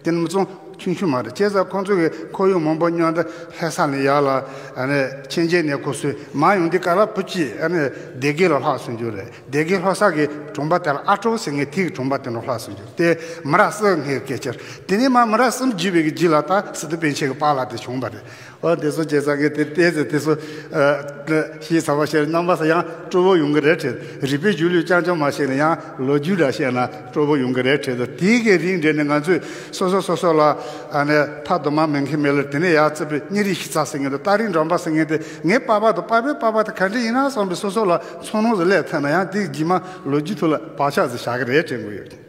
དེ་ནི་མི་ཚང་ཆུང་ཆུང་མ་རེད། བྱས་ཙང་ཁོང་ཚོ་གི་ཁོར་ཡུག་མང་པོ་སྙོམས་དུས་ལྷ་ས་ནས་ཡར་ལ་ཨ་ནི་ཆོས་རྒྱལ་གནས་སྐོར་སུ་མར་ཡོང་དུས་སྐབས་ལ་བུ་གཅིག་ཨ་ནི་སྡེ་དགེ་ལ་ལྷག་སོང་རྒྱུ་རེད། སྡེ་དགེ་ལྷ་ས་གི་གྲོང་པ་དེ་ལ་ཨ་ཀྲོ་ཟེར་མཁན་དེ་གི་གྲོང་པ་དེ་ནང་ལྷག་སོང་རྒྱུ་རེད། དེ་མི་རབས་གསུམ་སྔོན་གྱི་སྐད་ཆ་རེད། དེ་ནས་མར་མི་རབས་གསུམ་བརྒྱུད་པའི་གི་རྗེས་ལ་ད་སི་ཏུ་པཎ་ཆེན་གྱི་པཱ་ལགས་དེ་བྱུང་བ་རེད། འོ་དེ་ཚོ་བྱས་ཙང་གི་དེ་ལྟས་ཚེ་དེ་ཚོ་ཨ། ཤེས་ཚར་བ་ཤེས་རྣམ་པ་ས་ཡང་སྤྲོ་པོ་ཡོང་གི་རེད་དྲན། རིག་པའི་སྒྱུ་ལུས་རྐྱང་རྐྱང་མ་བཤད་ན་ཡང་ལོ་རྒྱུས་འདྲ་བཤད་ན་སྤྲོ་པོ་ཡོང་གི་རེད་དྲན། དེ་གི་རིང་འདྲ་ནས་ང་ཚོས་སོ་སོ་སོ་སོ་ལ་ཨ་ནི་ཕ་དུ་མ་མེད་མཁན་མེད་ལ། དེ་ནས་ཡར་བརྩིས་པའི་གཉའ་རིས་ཤིང་རྩ་ཟེར་མཁན་དང་སྟག་རིས་འགྲམ་པ་ཟེར་མཁན་དེ། ངའི་པ་ཕ་དང་པ་ཕའི་པ་ཕ་དེ་ག་འདྲ་ཡིན་ན་བསམ་པའི་སོ་སོ་ལ་ཚོར་སྣང་ཟིག་སླེབས་ཐུབ་ན་ཡང་དེ་རྗེས་མ་ལོ་རྒྱུས་ཐོག་ལ་བག་ཆགས་ཟིག་བཞག་གི་རེད་དྲན་གྱི་ཡོད།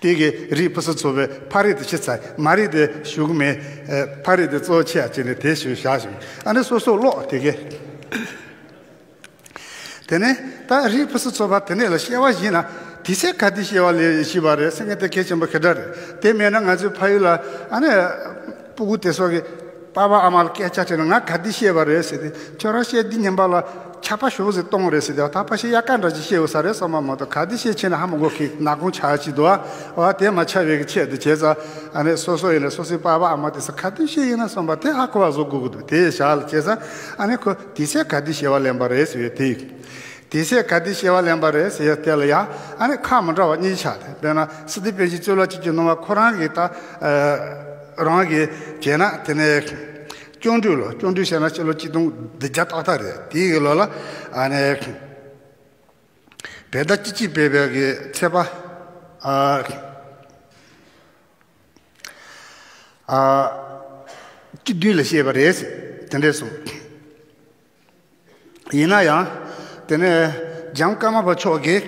དེ་གི་རིགས་ཕུན་སུམ་ཚོགས་པའི་ཕ་རིགས་དེ་ཕྱི་ཚ། མ་རིགས་དེ་ཞུ་གི་མེད། ཨ། ཕ་རིགས་དེ་གཙོ་ཆེ་ཡ་བྱས་ནས་དེ་ཞུ་བཞག་བཞིན། ཨ་ནི་སོ་སོ་ཀློག་དེ་གི། དེ་ནས་ད་རིགས་ཕུན་སུམ་ཚོགས་པ་དེ་ནས་ལ་སྐྱེ་བ་བཞེས་ན་དུས་ཚོད་ག་དུས་སྐྱེ་བ་ལེན་ཤེས་པ་རེད་ཟེར་མཁན་དེ་གལ་ཆེན་པོ་ཞེ་དྲག་རེད། དེ་མེད་ན་ང་ཚོའི་ཕ་ཡུལ་ལ་ཨ་ནི་སྤུ་གུ་དེ་ཚོ་གི་པ་ཕ་ཨ་མ་ལ་སྐད་ཆ་དྲིས་ན། ང་ག་དུས་སྐྱེས་པ་རེད་ཟེར་ཏེ། ཁྱོད་རང་སྐྱེས་དུས་ཉིན་པ་ལ་ཆར་པ་ཞེ་པོ་ཟིག་གཏོང་རེད་ཟེར་ཏེ། ད་ཕལ་ཆེར་དབྱར་ཁ་འདྲ་ཅིག་སྐྱེས་ཡོད་ས་རེད་བསམ་པ་མ་གཏོགས། ག་དུས་སྐྱེས་ཕྱིན་ན་ཧ་མ་གོ་མཁན་ནག་ཁུང་ཆགས་ཀྱི་འདུག་ཨ། འོ་དེ་མ་ཆགས་པའི་གི་ཆེད་དུ་བྱས་ཙང་ཨ་ནི་སོ་སོ་ཡིན་ན་སོ་སོའི་པ་ཕ་ཨ་མ་དེ་ཚོ་ག་དུས་སྐྱེས་ཡིན་ན་བསམ་པ་དེ་ཧ་གོ་བ་བཟོ་དགོས་ཀྱི་འདུག་དེ་བཞག་ལ་བྱས་ཙང་ཨ་ནི་ཁོ་དུས་ཚོད་ག་དུས་སྐྱེ་བ་ལེན་པ་རེད་ཟེར་བའི་དེ། དུས་ཚོད་ག་དུས་སྐྱེ་བ་ལེན་པ་རེད་ཟེར་ཡ་དེ་ལ་ཡང་ཨ་ནི་ཁག་མི་འདྲ་བ་གཉིས་ཆགས་ཏེ། དཔེར་ན་སི་ཏུ་པཎ་ཆེན་གཙུག་ལག་བཅུ་གཅིག་སྣང་བ་ཁོ་རང་གིས་ད་ཨ་རང་གིས་བྱས་ན། དེ་ནས་བཅོམ་འགྲོས་ལོ། བཅོམ་འགྲོས་བྱས་ན་སྤྱི་ལོ་གཅིག་སྟོང་བདུན་བརྒྱ་ཏག་ཏག་རེད། དེའི་གི་ལོ་ལ་ཨ་ནི་བོད་ཟླ་བཅུ་གཅིག་པའི་བོད་ཀྱི་ཚེས་པ་ཨ་ཨ་བཅུ་བདུན་ལ་སྐྱེས་པ་རེད་ཟེར། དེ་འདྲས་གསུངས། ཡིན་ན་ཡང་དེ་ནས་བྱམས་ཀརྨ་པ་མཆོག་གིས་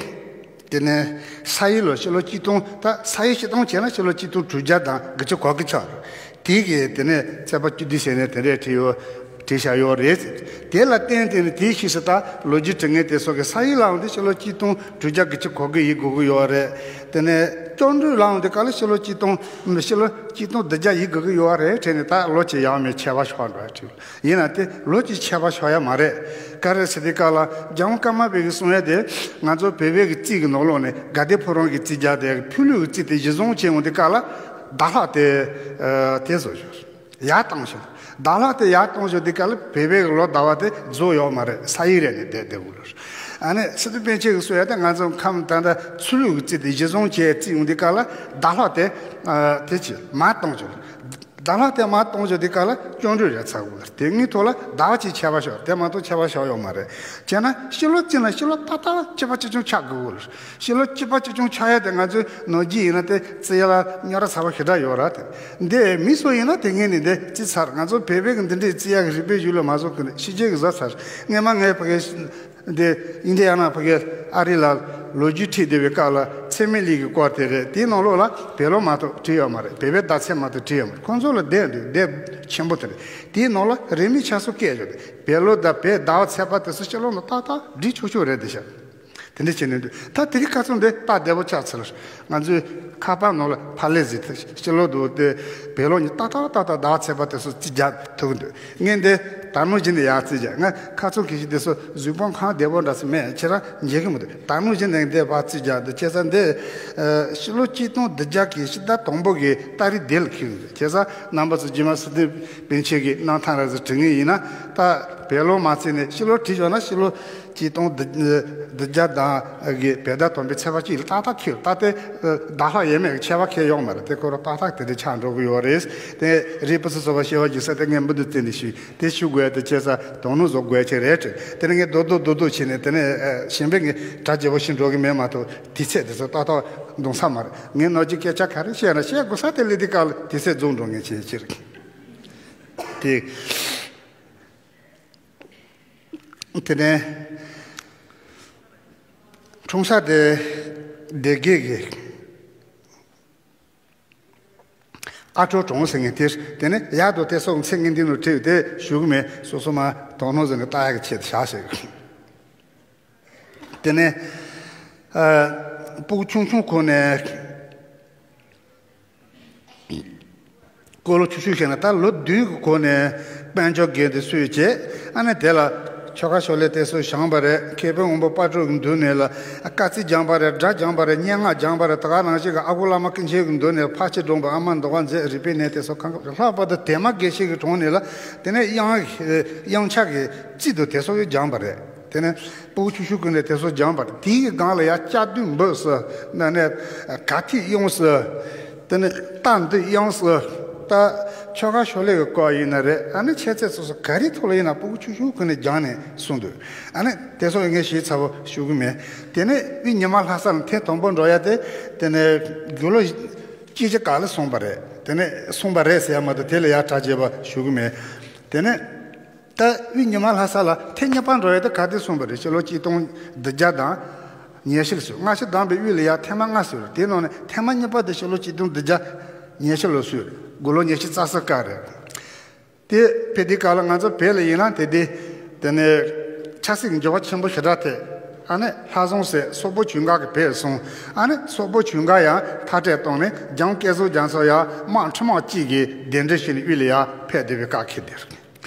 དེ་ནས་ས་ཡི་ལོ་སྤྱི་ལོ་གཅིག་སྟོང་། ད་ས་ཡི་གཅིག་སྟོང་བྱས་ན་སྤྱི་ལོ་གཅིག་སྟོང་དྲུག་བརྒྱ་དང་དགུ་བཅུ་གོ་དགུ་ཆགས་རེད། དེ་གི་དེ་ནས་ཚེས་པ་བཅུ་བདུན་ཟེར་ནས་དེ་འདྲས་བྲིས་ཡོད། བྲིས་བཞག་ཡོད་རེད། དེ་ལ་བརྟེན་ཏེ་ནི་དེའི་ཕྱིས་སུ་ད་ལོ་རྒྱུས་འབྲི་མཁན་དེ་ཚོ་གི་ས་ཡིག་ལའང་དེ་ཕྱི་ལོ་གཅིག་སྟོང་དྲུག་བརྒྱ་གི་ཅིག་གོ་གི་ཡིན་དགོས་ཀྱི་ཡོད་རེད། དེ་ནས་སྐྱོན་བརྗོད་ལའང་དེ་ག་ལ་ཕྱི་ལོ་གཅིག་སྟོང་ཕྱི་ལོ་གཅིག་སྟོང་བདུན་བརྒྱ་ཡིན་དགོས་ཀྱི་ཡོད་རེད་དྲན་ནས། ད་ལོ་གཅིག་ཡང་མེད་ཁྱད་པར་ཤོར་འགྲོ་ཡ་བྲིས། ཡིན་ན་དེ་ལོ་གཅིག་ཁྱད་པར་ཤོར་ཡ་མ་རེད། ག་རེ་ཟེར་དུས་སྐབས་ལ་རྒྱལ་དབང་ཀརྨ་པའི་གི་གསུང་ཡ་དེ་ང་ཚོ་བོད་པའི་གི་རྩིས་ཀྱི་ནང་ལོགས་ནས་དགའ་ལྡན་ཕོ་བྲང་གི་རྩིས་རྒྱག་དེ་ཕུལ་ལུས་ཀྱི་རྩིས་དེ་གཞི་བཟུང་བྱས་འོང་དུས་སྐབས་ལ་ཟླ་ལྷག་དེ་ཨ་དེ་བཟོ་ཞོར་ཡར་བཏང་ཞོར། ཟླ་ལྷག་དེ་ཡར་བཏང་ཞོར་དུས་སྐབས་ལ་བོད་པའི་གི་ལོ་ཟླ་བ་དེ་རྫོགས་ཡོད་མ་རེད། ས་ཡིག་རེད་ནས་བསྡད་བསྡད་དགོས་ལོ། ཨ་ནི་སི་ཏུ་པཎ་ཆེན་གི་གསུང་ཡ་དེ་ང་ཚོ་ཁམས་ད་ལྟ་ཆོས་ལུགས་ཀྱི་རྩིས་དེ་གཞི་བཟུང་བྱས་རྩིས་ཡོང་དུས་སྐབས་ལ་ཟླ་ལྷག་དེ་ཨ་དེ་ཅི་མར་བཏང་ཞོར། ཟླ་ལྷག་དེ་མར་གཏོང་རྒྱུ་དེ་ག་ལ་སྐྱོན་བརྗོད་རེད་ཚར་དགོས། དེ་སྔའི་ཐོག་ལ་ཟླ་བ་གཅིག་ཁྱད་པར་ཤོར་དེ་མ་གཏོགས་ཁྱད་པར་ཤོར་ཡོད་མ་རེད། བྱས་ན་ཕྱི་ལོ་གཅིག་ན་ཕྱི་ལོ་ཏག་ཏག་གཅིག་པ་གཅིག་རྐྱང་ཆགས་དགོས་ལ། ཕྱི་ལོ་གཅིག་པ་གཅིག་རྐྱང་ཆགས་ཡ་དེ་ང་ཚོའི་ནོར་གྱི་ཡིན་ན་དེ་རྩི་ཡ་ལ་རྙོག་དྲ་ཚ་བ་ཞེ་དྲག་ཡོད་ར། དེ་འདི་མི་སུ་ཡིན་ན་དེ་ངས་ནི་འདི་རྩི་ཚར། ང་ཚོ་བོད་པའི་གི་འདི་འདྲའི་རྩི་ཡ་གི་རིག་པའི་གཞུང་ལ་མ་བཟོ་གི་ནི་ཕྱི་རྒྱལ་གི་བཟོ་ཚར། སྔས་མ་ངས་ཕ་གི་འདི་ཨིན་ཌི་ཡ་ན་ཕ་གིར་ཨ་རི་ལ་ལོ་རྒྱུས་ཁྲིད་བསྡད་པའི་སྐབས་ལ་ཚད་མེད་གླིང་གི་སྐོར་དེ་རེད། དེའི་ནང་ལོགས་ལ་བོད་ལོ་མ་གཏོགས་བྲིས་ཡོད་མ་རེད། བོད་པའི་ཟླ་ཚེས་མ་གཏོགས་བྲིས་ཡོད་མ་རེད། ཁོང་ཚོ་ལ་དེབ་འདུག་དེབ་ཆེན་པོ་དེ་རེད། དེའི་ནང་ལ་རིས་མེད་ཆ་ཚང་བཀོད་ཡོད་རེད། བོད་ལོ་དང་བོད་ཟླ་བ་ཚེས་པ་དེ་ཚོ་ཕྱི་ལོགས་ལ་ཏག་ཏག་བྲིས་ཆོག་ཆོག་རེད་དེ་ཤག་དེ་འདྲ་བྱས་ནས་འདུག་ད་དེ་རིང་ཁ་སང་འདི་ལྟ་བདེ་པོ་ཆགས་ཚར། ང་ཚོའི་ཁ་པར་ནང་ལ་ཕ་ལེ་ཟེར་ཏེ་ཕྱི་ལོགས་འདུག་སྟེ་བོད་ལོ་ནི་ཏག་ཏག་ཏག་ཏག་ཟླ་བ་ཚེས་པ་དེ་ཚོ་རྩིས་རྒྱག་ཐུབ་ཀྱི་འདུག་ངས་འདི་ད་ནང་བཞིན་དུ་ཡར་རྩིས་རྒྱག་ང་ཁ་ཚོན་གི་ཞིག་དེ་ཚོ་གཟུགས་པོ་ཁང་བདེ་པོ་འདྲ་ཟེར་མེད། ཁྱེད་རང་མཇལ་གི་མི་འདུག་ད་ནང་བཞིན་དུ་འདི་ཕར་རྩིས་རྒྱག་འདི་བྱས་ཙང་འདི་ཕྱི་ལོ་གཅིག་སྟོང་བདུན་བརྒྱ་གི་ཕྱི་ཟླ་དང་པོ་གི་ཏ་རིག་བདུན་ལ་འཁེལ་གི་འདུག་བྱས་ཙང་རྣམ་པ་ཚོ་རྗེས་མ་སི་ཏུ་པཎ་ཆེན་གྱི་རྣམ་ཐར་རེ་ཟེར་བྲིས་ངེས་ཡིན་ན་ད་བོད་ལོ་མ་བརྩིས་ནས་ཕྱི་ལོ་བྲིས་ཆོག་ན་ཕྱི་ལོ་གཅིག་སྟོང་བདུན་བརྒྱ་དང་གི་བོད་ཟླ་དང་པོའི་ཚེས་པ་གཅིག་ལ་ཏག་ཏག་འཁེལ། ད་དེ་ཟླ་ལྷག་ཡས་མས་ཁྱད་པར་ཁྱད་ཡོད་མ་རེད། དེ་ཁོ་རང་ཏག་ཏག་དེ་འདྲ་ཆགས་འགྲོ་གི་ཡོད་རེད། དེ་རིགས་པ་སོ་སོ་བ་ཤེས་པ་རྒྱུ་ས་དེ་ངས་མུ་མཐུད་བརྟེན་ནས་ཞུས་དེ་ཞུ་དགོས་དེ་བྱས་ཙང་དོ་སྣང་བཟོ་དགོས་ཆེད་རེད་དྲན། དེ་ནས་ངས་རྡོག་རྡོག་རྡོག་རྡོག་བྱས་ནས་དེ་ནས་གཞན་པས་ངས་གྲ་རྒྱས་པོ་ཞིག་འགྲོ་གི་མེད་མ་གཏོགས་དུས་ཚོད་དེ་ཚོ་ཏག་ཏག་འདོན་ས་མ་རེད། ངས་ནོར་གྱི་སྐད་ཆ་ག་རེ་བཤད་ན་བཤད་དགོས་ས་དེ་ལས་དེ་ག་ལ་དུས་ཚོད་རྫོགས་འགྲོ་ངེས་ཆེ་ཆེ་རེད། དེ། དེ་ནས་འཁྲུངས་ས་དེ་སྡེ་དགེ་གི་ཨ་གྲོ་གྲོང་ཟེར་མཁན་དེ། དེ་ནས་ཡག་ཏུ་དེ་སོགས་མཚན་ངན་འདི་ནོ་བྲིས་དེ་ཞུ་གི་མེད། སོ་སོ་མ་དོ་སྣང་ཟེར་ནས་ལྟ་ཡག་གི་ཆེད་དུ་བཞག་ཟེར། དེ་ནས་ཨ་སྤུ་གུ་ཆུང་ཆུང་ཁོ་ནས། སྐུ་ལོ་ཆུང་ཆུང་བྱས་ན་ད་ལོ་བདུན་གྱི་གོང་ནས་དཔལ་འབྱོར་དགེ་འདུན་སུས་བྱས། ཨ་ནི་དེ་ལ་ཆོ་ག་ཤོ་ལོ་དེ་ཚོ་སྦྱངས་པ་རེད། མཁས་པའི་དབང་པོ་དཔལ་སྤྲུལ་གྱི་མདུན་ནས་ལ་བཀའ་ཚིག་སྦྱངས་པ་རེད། སྒྲ་སྦྱངས་པ་རེད། སྙན་ངག་སྦྱངས་པ་རེད། དེ་ག་ནང་བཞིན་གྱི་ཨ་ཁུ་བླ་མ་ཀུན་མཁྱེན་གྱི་མདུན་ནས་ཕར་ཕྱིན་འགྲོ་བ་ཨ་མ་མདོ་སྒང་མཛད་རིག་པའི་གནས་དེ་ཚོ་གང་ག་ལྷག་པར་དུ་དེ་མ་དགེ་བཤེས་ཀྱི་གྲོང་ནས་ལ་དེ་ནས་དབྱངས་དབྱངས་འཆར་གྱི་རྩིས་དུ་དེ་ཚོ་ཡང་སྦྱངས་པ་རེད། དེ་ནས་སྤུ་གུ་ཆུང་ཆུང་ཀུན་ནས་དེ་ཚོ་སྦྱངས་པ་རེད། དེའི་སྒང་ལ་ཡང་བཅའ་སྡོད་འབོད་ཟེར། ན་ནས་གར་ཐིག་དབྱངས་ཟེར། དེ་ནས་རྟ་འདུལ་དབྱངས་ཟེར། ད་ཆོ་ག་ཤོ་ལོ་གི་སྐོར་ཡིན་ན་རེད། ཨ་ནི་འཆད་རྩོད་སོགས་སུ་ག་རེ་ཐོག་ལ་ཡིན་ན་སྤུ་གུ་ཆུང་ཆུང་ཀུན་ནས་སྦྱངས་ནས་གསུངས་འདུག་ཨ་ནི་དེ་ཚོ་ངས་ཞིབ་ཚགས་པོ་ཞུ་གི་མེད། དེ་ནས་དབུས་ཉི་མ་ལྷ་ས་ལ་ཐེངས་དང་པོ་འགྲོ་ཡ་དེ་དེ་ནས་དགུང་ལོ་གཅིག་བརྒྱ་ག་ལ་སོང་པ་རེད། དེ་ནས་སོང་པ་རེད་ཟེར་ཡ་མ་གཏོགས་དེ་ལ་ཡ་གྲ་རྒྱས་པ་ཞུ་གི་མེད། དེ་ནས། ད་དབུས་ཉི་མ་ལྷ་ས་ལ་ཐེངས་གཉིས་པ་འགྲོ་ཡ་དེ་ག་དུས་སོང་བ་རེད། ཕྱི་ལོ་གཅིག་སྟོང་བདུན་བརྒྱ་དང་ཉི་ཤུ་ལ་སོང་། སྔ་ཕྱི་བསྡོམས་པའི་དབུས་ལ་ཡ་ཐེངས་མ་ལྔ་སོང་རེད། དེའི་ནང་ནས་ཐེངས་མ་གཉིས་པ་དེ་ཕྱི་ལོ་གཅིག་སྟོང་བདུན་བརྒྱ་ཉི་ཤུ་ལ་སོང་རེད། དགུང་ལོ་ཉི་ཤུ་རྩ་གསུམ་སྐབས་རེད། དེ་ཕེབས་དུས་སྐབས་ལ་ང་ཚོ་བོད་ལ་ཡིན་ན་དེ་དེ་དེ་ནས་ཆབ་སྲིད་ཀྱི་འགྱུར་བ་ཆེན་པོ་ཞེ་དྲག་ཐེབས། ཨ་ནི་ལྷ་བཟང་ཟེར་སོག་པོ་ཇུན་གར་གྱིས་བོད་སོང་། ཨ་ནི་སོག་པོ་ཇུན་གར་ཡང་མཐར་སྐྲོད་བཏང་ནས་འཇང་བསྐྱེད་རྫོགས་རྒྱ་མཚོ་ཡང་དམག་ཁྲི་དམག་གཅིག་གིས་གདན་འདྲེན་ཞུས་ནས་དབུས་ལ་ཡར་ཕེབས་བསྡད་པའི་སྐབས་ཁེལ་དེར།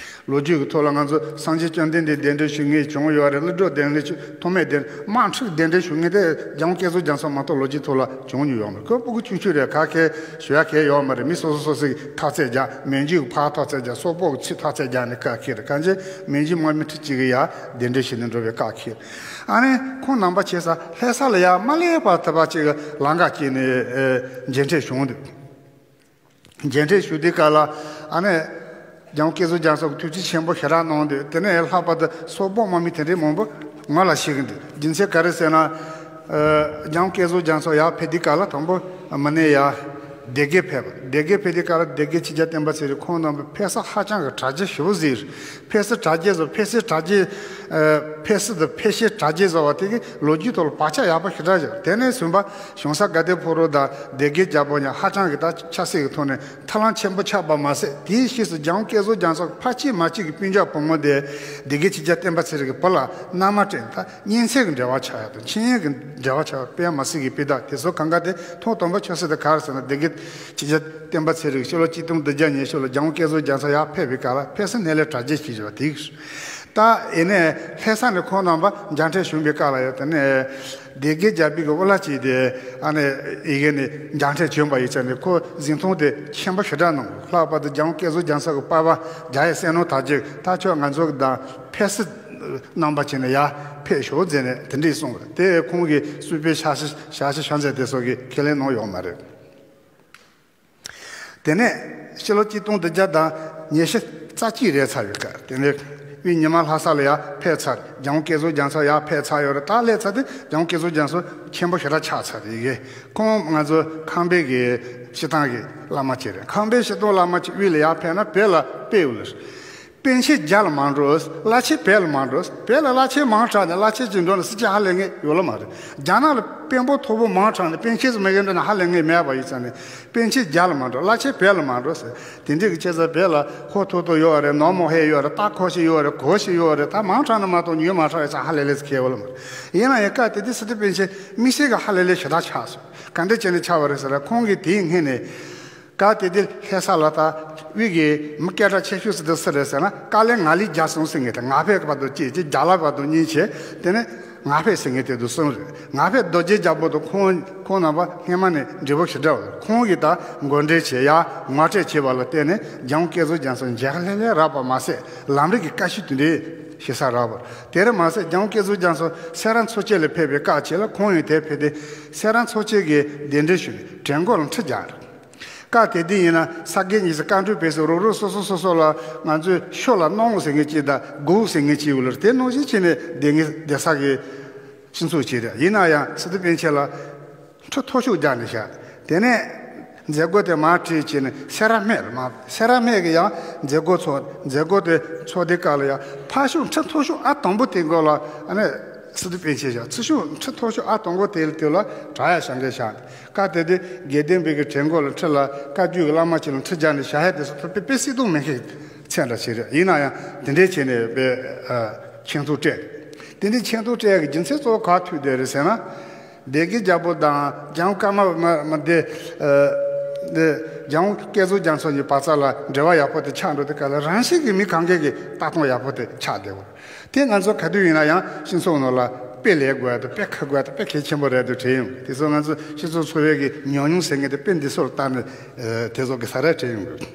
ལོ་རྒྱུས་ཀྱི་ཐོག་ལ་ང་ཚོ་སངས་རྒྱས་བཅོམ་ལྡན་འདས་གདན་འདྲེན་ཞུ་མཁན་བྱུང་ཡོད་རེད། ཀླུ་སྒྲུབ་གདན་འདྲེན་ཞུ་ཐོག་མའི་གདན་དམག་ཁྲིར་གདན་འདྲེན་ཞུ་མཁན་དེ་འཇང་བསྐྱེད་རྫོགས་རྒྱ་མཚོ་མ་གཏོགས་ལོ་རྒྱུས་ཐོག་ལ་བྱུང་མྱོང་ཡོད་མ་རེད། ཁོ་སྤུ་གུ་ཆུང་ཆུང་རེད། ག་གེ་ཞུ་ཡ་གེ་ཡོད་མ་རེད། མི་སོ་སོ་སོ་སོའི་ཐག་ཚད་རྒྱག་མན་ཇུའི་ཕར་ཐག་ཚད་རྒྱག་སོག་པོའི་ཚུར་ཐག་ཚད་རྒྱག་ནས་སྐབས་ཁེལ་རེད། གང་ཅི་མན་ཇུ་དམག་མི་ཁྲི་གཅིག་གིས་ཡར་གདན་འདྲེན་ཞུས་ནས་འགྲོ་བའི་སྐབས་ཁེལ། ཨ་ནི་ཁོང་རྣམ་པ་ཆེ་ས་ལྷ་ས་ལ་ཡར་མ་སླེབས་བར་ཐུབ་པ་ཅིག་ལམ་ཁ་བསྐྱལ་ནས་ཨེ་མཇལ་འཕྲད་བྱུང་འདུག་མཇལ་འཕྲད་ཞུ་དུས་སྐབས་ལ་ཨ་ནི་འཇང་བསྐྱེད་རྫོགས་རྒྱ་མཚོ་གི་ཐུགས་རྗེ་ཆེན་པོ་ཞེ་དྲག་གནང་འདུག་དེ་ནས་ལྷག་པར་དུ་སོག་པོ་དམག་མི་དེ་འདྲའི་མང་པོ་ངོ་ལ་ཤེས་ཀྱི་འདུག་རྒྱུ་མཚན་ག་རེ་ཟེར་ན། ཨ་འཇང་བསྐྱེད་རྫོགས་རྒྱ་མཚོ་ཡར་ཕེབས་དུས་སྐབས་ལ་དང་པོ་མི་ནས་ཡར་སྡེ་དགེ་ཕེབས་པ། སྡེ་དགེ་ཕེབས་དུས་སྐབས་ལ་སྡེ་དགེ་ཆོས་རྒྱལ་བསྟན་པ་ཚེ་རིང་ཁོང་རྣམ་པ་ཕེབས་ས་ཧ་ཅང་གི་གྲ་རྒྱས་ཞེ་པོ་ཟིག་རེད། ཕེབས་ས་གྲ་རྒྱས་བཟོ། ཕེབས་སའི་གྲ་རྒྱས། ཨ། ཕེབས་ས་དང་ཕེབས་ཤེས་གྲ་རྒྱས་བཟོ་བ་དེ་གི་ལོ་རྒྱུས་ཐོག་ལ་བག་ཆགས་ཡག་པོ་ཞེ་དྲག་བཞག་དེ་ནས་བཟུང་བ་གཞུང་ས་དགའ་ལྡན་ཕུག་རོན་དང་སྡེ་དགེ་རྒྱལ་པོ་གཉིས་ཧ་ཅང་གི་ད་ཆབ་སྲིད་ཀྱི་ཐོག་ནས་ཐབས་ལམ་ཆེན་པོ་ཆགས་པ་མ་ཟད། དེའི་ཕྱིས་སུ་རྒྱལ་དབང་བསྐྱར་གསོ་རྒྱལ་མཚན་ཕལ་ཆེར་མ་གཅིག་གི་སྤུན་ཀྱག་བུ་མོ་དེ་སྡེ་དགེ་ཆོས་རྒྱལ་བསྟན་པ་ཚེ་རིང་གི་བུ་ལ་མནའ་མ་སྤྲད། ད་གཉེན་ཚན་གྱི་འབྲེལ་བ་ཆགས་ཡག་དང་ཆིངས་ཡིག་གི་འབྲེལ་བ་ཆགས་ཡག་དཔེ་མ་སྲིད་ཀྱི་སྤུས་དག་དེ་ཚོ་གང་ག་དེ་ཐོག་དང་པོ་ཆབ་སྲིད་དེ་ག་རེ་ཟེར་ན། སྡེ་དགེ་ཆོས་རྒྱལ་བསྟན་པ་ཚེ་རིང་ཕྱི་ལོ་ཆིག་སྟོང་བདུན་བརྒྱ་ཉི་ཤུ་ལ་རྒྱལ་དབང་བསྐྱར་གསོ་རྒྱལ་མཚན་ཡར་ཕེབས་པའི་སྐབས་ལ་ཕེབས་ས་སྣེ་ལེན་གྲ་རྒྱས་བྱས་ཡོད་པ་དེ། ད་ཡིན་ནའི་ལྷ་ས་ནས་ཁོང་རྣམ་པ་མཇལ་འཕྲད་བྱུང་བའི་སྐབས་ལ་ཡང་དེ་ནས་སྡེ་དགེ་རྒྱལ་པོའི་གི་དབུ་བླ་ཅིག་དེ་ཨ་ནི་ཡི་གེ་ནས་མཇལ་འཕྲད་བྱུང་བ་ཡིན་ཙང་ནས་ཁོ་གཟིགས་མཐོང་དེ་ཆེན་པོ་ཞེ་དྲག་གནང་། ལྷག་པར་དུ་རྒྱལ་དབང་བསྐྱར་གསོ་རྒྱལ་མཚན་གྱི་པ་ཕ་རྒྱ་ཡེ་བསོད་ནམས་དར་རྒྱས། ད་ཁྱོད་ང་ཚོ་གི་དང་ཕེབས་བསུ་གནང་པ་བྱས་ནས་ཡར་ཕེབས་ཤོག་ཟེར་ནས་དེ་འདྲས་གསུངས་པ་རེད། དེ་ཁོང་གིས་གསུས་པའི་ཞལ་ཤ་ཞལ་ཤ་ཤ་མཛད་དེ་སོགས་ཀྱི་ཁས་ལེན་གནང་ཡོད་མ་རེད། དེ་ནས་ཕྱི་ལོ་ཆིག་སྟོང་བདུན་བརྒྱ་དང་ཉི་ཤུ་རྩ་གཅིག་རེད་ཚར་བའི་སྐབས། དེ་ནས་དབུས་ཉི་མ་ལྷ་ས་ལ་ཡར་ཕེབས་ཚར། རྒྱལ་དབང་བསྐྱར་གསོ་རྒྱལ་མཚན་ཡར་ཕེབས་ཚར་ཡོད་རེད། ད་སླེབས་ཚར་དུས་རྒྱལ་དབང་བསྐྱར་གསོ་རྒྱལ་མཚན་ཆེན་པོ་ཞེ་དྲག་ཆགས་ཚར་རེད། ཡི་གེ་ཁོང་ང་ཚོ་ཁམས་པའི་གི་སྤྱི་བཏང་གི་བླ་མ་ཅིག་རེད། ཁམས་པའི་སྤྱི་བཏང་བླ་མ་ཅིག་དབུས་ལ་ཡར་ཕེབས་ན་བོད་ལ་དཔེ་ཡོད་ལ། པཎ་ཆེན་རྒྱ་ལ་མ་འགྲོ། བླ་ཆེན་བོད་ལ་མ་འགྲོ། བོད་ལ་བླ་ཆེན་མང་དྲགས་ནས་བླ་ཆེན་གཅིག་འགྲོ་ན་སྲིད་སྤྱི་ཧ་ལས་ངེས་ཡོད་ལ་མ་རེད། རྒྱ་ནག་ལ་དཔོན་པོ་མཐོ་པོ་མང་དྲགས་ནས་པཎ་ཆེན་ཟིག་མ་གིར་འགྲོ་ན་ཧ་ལས་ངེས་མེད་པ་ཡིན་ཙང་ནས། པཎ་ཆེན་རྒྱ་ལ་མ་འགྲོ། བླ་ཆེན་བོད་ལ་མ་འགྲོ་ཟེར། དེ་འདྲའི་གི་ཆེ་ས་བོད་ལ་ཧོ་ཐོ་ཐོ་ཡོད་རེད། ནོར་མོ་ཧེ་ཡོད་རེད། རྟ་ཁོ་ཤི་ཡོད་རེད། གོ་ཤི་ཡོད་རེད། ད་མང་དྲགས་ན་མ་གཏོགས་ཉུང་མ་དྲགས་ཡིན་ཙང་ཧ་ལས་ལས་སུ་ཁེལ་བ་ལ་མ་རེད། ཡིན་ན་ཡང་སྐབས་དེ་དུས་སི་ཏུ་པཎ་ཆེན་དམིགས་བསལ་གི་ཧ་ལས་ལས་ཞེ་དྲག་ཆགས་སོང་། ག་འདྲ་བྱས་ནས་ཆགས་པ་རེད་ཟེར་ན། ཁོང་གིས་དེའི་སྔོན་ནས། སྐབས་དེ་དུས་ལྷ་ས་ལ་ད་དབུས་ཀྱི་མི་སྐད་གྲགས་ཆེ་ཤོས་ཟེར་དུས་སུ་རེད་ཟེར་ན། ཀ་ལེ་ང་ལི་རྒྱལ་གསུམ་ཟེར་མཁན་དེ། ང་ཕོད་བར་དུ་གཅིག་བྱས། རྒྱ་ལ་བར་དུ་གཉིས་བྱས། དེ་ནས་ང་ཕོད་ཟེར་མཁན་དེ་དུ་གསུམ་རེད། ང་ཕོད་རྡོ་རྗེ་རྒྱལ་པོ་དང་ཁོང་ཁོང་རྣམ་པ་སྔོན་མ་ནས་འབྲེལ་བ་ཞེ་དྲག་ཡོད། ཁོང་གིས་ད་མགོ་འདྲེན་བྱས། ཡར་ངོ་སྤྲོད་བྱས་པ་ལ་བརྟེན་ནས་རྒྱལ་དབང་བསྐྱར་གསོ་རྒྱལ་མཚན་མཇལ་ཁ་ལྷོད་ལྷོད་རག་པ་མ་ཟད། ལམ་རིམ་གྱི་བཀའ་ཤོག་དེ་འདྲའི་ཞེ་ས་རག་པ་རེད། དེར་མ་ཟད་རྒྱལ་དབང་བསྐྱར་གསོ་རྒྱལ་མཚན་སེ་ར་མཚོ་ཆེན་ལ་ཕེབས་པའི་སྐབས་ཅིག་ལ་ཁོང་ཡང་དེར་ཕེབས་ཏེ་སེ་ར་མཚོ་ཆེན་གྱི་གདན་འདྲེན་ཞུས་ནས་བྲན་གོ་ལ་ཁྲི་བརྒྱབ་རེད། སྐབས་དེ་དུས་ཡིན་ན་ས་དགེ་བསྙེན་ཟེར་བཀའ་འཁྲོལ་ཕེབས་སོང་། རོགས་རོགས་སོ་སོ་སོ་སོ་ལ་ང་ཚོས་ཤོ་ལ་སྣང་ངོ་ཟེར་མཁན་ཅིག་དང་སྒོ་ཟེར་མཁན་ཅིག་ཡོད་ལ། དེ་ནང་བཞིན་བྱས་ནས་སྡེ་ངེས་སྡེ་གསར་གྱི་སྤྱི་ཚོགས་ཅིག་རེད། ཡིན་ན་ཡང་སི་ཏུ་པཎ་ཆེན་ལ་ཁྲི་མཐོ་ཤོས་བརྒྱབ་ནས་བཞག་དེ་ནས་མཛད་སྒོ་དེ་མར་ཁྲིད་བྱས་ནས་སེ་ར་སྨད་ལ་མར། སེ་ར་སྨད་ཀྱི་ཡང་མཛད་སྒོ་ཚོགས། མཛད་སྒོ་དེ་ཚོགས་དུས་སྐབས་ལ་ཡང་ཕར་ཕྱོགས་ཁྲི་མཐོ་ཤོས་ཨ་དང་པོ་དེའི་མགོ་ལ་ཨ་ནི་སི་ཏུ་པཎ་ཆེན་བཞག་ཚུར་ཕྱོགས་ཁྲི་མཐོ་ཤོས་ཨ་དང་པོ་དེ་དེ་ལ་བྲག་ཡ་ཞང་གེ་བཞག་སྐབས་དེ་དུས་དགེ་ལྡན་པའི་གི་བྲན་གོ་ལ་ཁྲི་ལ་བཀའ་བརྒྱུད་ཀྱི་བླ་མ་ཅིག་ལ་ཁྲི་བརྒྱབ་ནས་བཞག་ཡ་དེ་ཚོ་དཔེ་དཔེ་སྲིད་དོན་མེད་མཁན་ཚད་འདྲ་ཞིག་རེད། ཡིན་ན་ཡང་དེ་འདྲའི་བྱས་ནས་དཔེ་ཨ་ཆིངས་ཐོག་སྤྲད། དེ་འདྲའི་ཆིངས་ཐོག་སྤྲད་ཡ་གི་རྒྱུ་མཚན་གཙོ་བོ་ག་ཐུག་བསྡད་རེད་ཟེར་ན། སྡེ་དགེ་རྒྱལ་པོ་དང་རྒྱལ་དབང་ཀརྨ་པ་མ་མ་དེ་ཨ་དེ་རྒྱལ་དབང་བསྐྱར་གསོ་རྒྱལ་མཚན་གྱི་བར་མཚམས་ལ་འབྲེལ་བ་ཡག་པོ་དེ་ཆགས་འགྲོ་དུས་སྐབས་ལ་རང་བཞིན་གྱིས་མི་གང་གས་ཀྱི་ལྟ་སྟངས་ཡག་པོ་དེ་ཆགས་བསྡད་པ་རེད། དེ་ང་ཚོ་ག་དུས་ཡིན་ན་ཡང་སྤྱི་ཚོགས་ནང་ལ་དཔེ་ལེན་དགོས་ཡ་དང་དཔེ་ཁ་དགོས་ཡ་དང་དཔེ་གལ་ཆེན་པོ་རེད་འདུག་དྲན་ཡོང་། དེ་ཚོ་ང་ཚོ་སྤྱི་ཚོགས་འཚོ་བའི་གི་ཉམས་མྱོང་ཟེར་མཁན་དེ་དཔེ་འདི་ཚོ་ལ་བལྟས་ནས་ཨ་དེ་ཚོ་གི་ས་ར་དྲན་ཡོང་གི།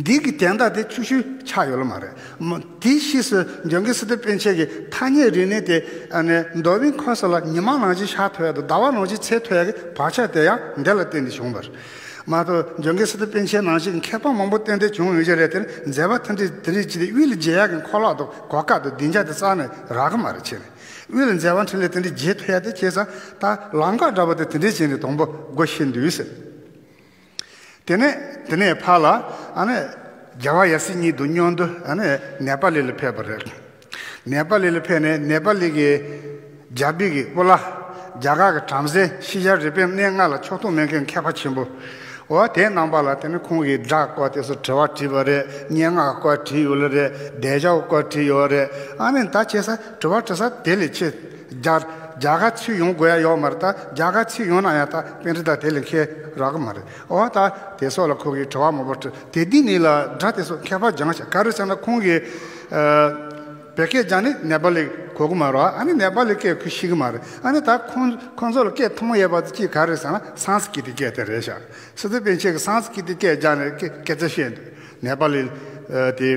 འདི་གི་དན་རྟགས་དེ་ཆུང་ཤོས་ཆགས་ཡོད་ལ་མ་རེད། མ་དེའི་ཕྱིས་སུ་འཇམ་མགོན་སི་ཏུ་པཎ་ཆེན་གྱི་ཐ་སྙད་རིག་གནས་དེ་ཨ་ནི་མདོ་དབུས་ཁམས་གསུམ་ལ་ཉི་མ་ནང་བཞིན་ཤར་ཐུབ་ཡ་དང་ཟླ་བ་ནང་བཞིན་ཚེས་ཐུབ་ཡ་གི་བག་ཆགས་དེ་ཡང་འདི་ལ་བརྟེན་ནས་བྱུང་བ་རེད། མ་གཏོགས་འཇམ་མགོན་སི་ཏུ་པཎ་ཆེན་ནང་བཞིན་མཁས་པ་མང་པོ་ཏན་ཏན་བྱུང་ཡོད་ཀྱི་རེད། དེ་ནི་མཛད་པ་དེ་འདྲའི་དེ་འདྲའི་ཅིག་དེ་དབུས་ལ་མཇལ་ཡག་གི་ཁོ་ལག་དང་གོ་སྐབས་དང་སྡིངས་ཆ་དེ་རྩ་ནས་རག་གི་མ་རེད། ཕྱིན་ནས་དབུས་ལ་མཛད་པ་འཕྲིན་ལས་དེ་འདྲའི་མཇལ་ཐུབ་ཡག་དེ་བྱས་ཙང་། ད་ལམ་ཁ་འདྲ་པོ་དེ་དེ་འདྲའི་བྱས་ནས་དང་པོ་སྒོ་ཕྱེ་འདུག་ཟེར། དེ་ནས་དེ་ནས་ཕར་ལ་ཨ་ནི་རྒྱལ་བ་ཡབ་སྲས་གཉིས་དང་མཉམ་དུ་ཨ་ནི་ནེ་པ་ལི་ལ་ཕེབས་པ་རེད། ནེ་པ་ལི་ལ་ཕེབས་ནས་ནེ་པ་ལི་གི་རྒྱལ་པོའི་གི་དབུ་བླ། རྒྱ་གར་གྱི་བྲམ་ཟེ་ཤེས་བྱ་རིག་པའི་གནས་ལྔ་ལ་ཕྱོགས་གཏོགས་མེད་མཁན་མཁས་པ་ཆེན་པོ། འོ་དེའི་རྣམ་པ་ལ་དེ་ནི་ཁོང་གིས་སྒྲ་སྐོར་དེ་ཚོ་དྲི་བ་དྲིས་པ་རེད། སྙན་ངག་སྐོར་དྲིས་ཡོད་ལ་རེད། བདེ་འཇགས་སྐོར་དྲིས་ཡོད་རེད། ཨ་ནི་ད་བྱས་ས་དྲི་བ་དྲི་ས་དེ་ལས་ཆེ། རྒྱ་རྒྱ་གར་ཚུར་ཡོང་དགོས་ཡ་ཡོད་མ་རེད། ད་རྒྱ་གར་ཚུར་ཡོང་ན་ཡང་ད་པཎྜི་ཏ་དེ་ལས་མཁས་རག་གི་མ་རེད། འོ་ད་དེ་སོགས་ལ་ཁོ་གིས་དྲི་བ་མང་པོ་དྲིས། དེ་དུས་ནས་ལ་སྒྲ་དེ་ཚོ་མཁས་པ་སྦྱངས་ཤག་ག་རེ་ཟེར་ན་ཁོང་གིས་ཨ་བོད་སྐད་སྦྱངས་ནས་ནེ་པ་ལི་གོ་གི་མ་རེད། ཨ་ནི་ནེ་པ་ལི་སྐད་ཁོས་ཤེས་གི་མ་རེད། ཨ་ནི་ད་ཁོང་ཁོང་ཚོ་ལ་སྐད་ཐུན་མོང་ཡོད་པ་དེ་གཅིག་ག་རེ་ཟེར་ན་སཾ་སྐྲྀ་ཏ་སྐད་དེ་རེད་ཤག་སི་ཏུ་པཎ་ཆེན་གྱིས་སཾ་སྐྲྀ་ཏ་སྐད་སྦྱངས་ནས་སྐད་སྐད་ཆ་བཤད་འདུག་ནེ་པ་ལི་ཨ་དེ་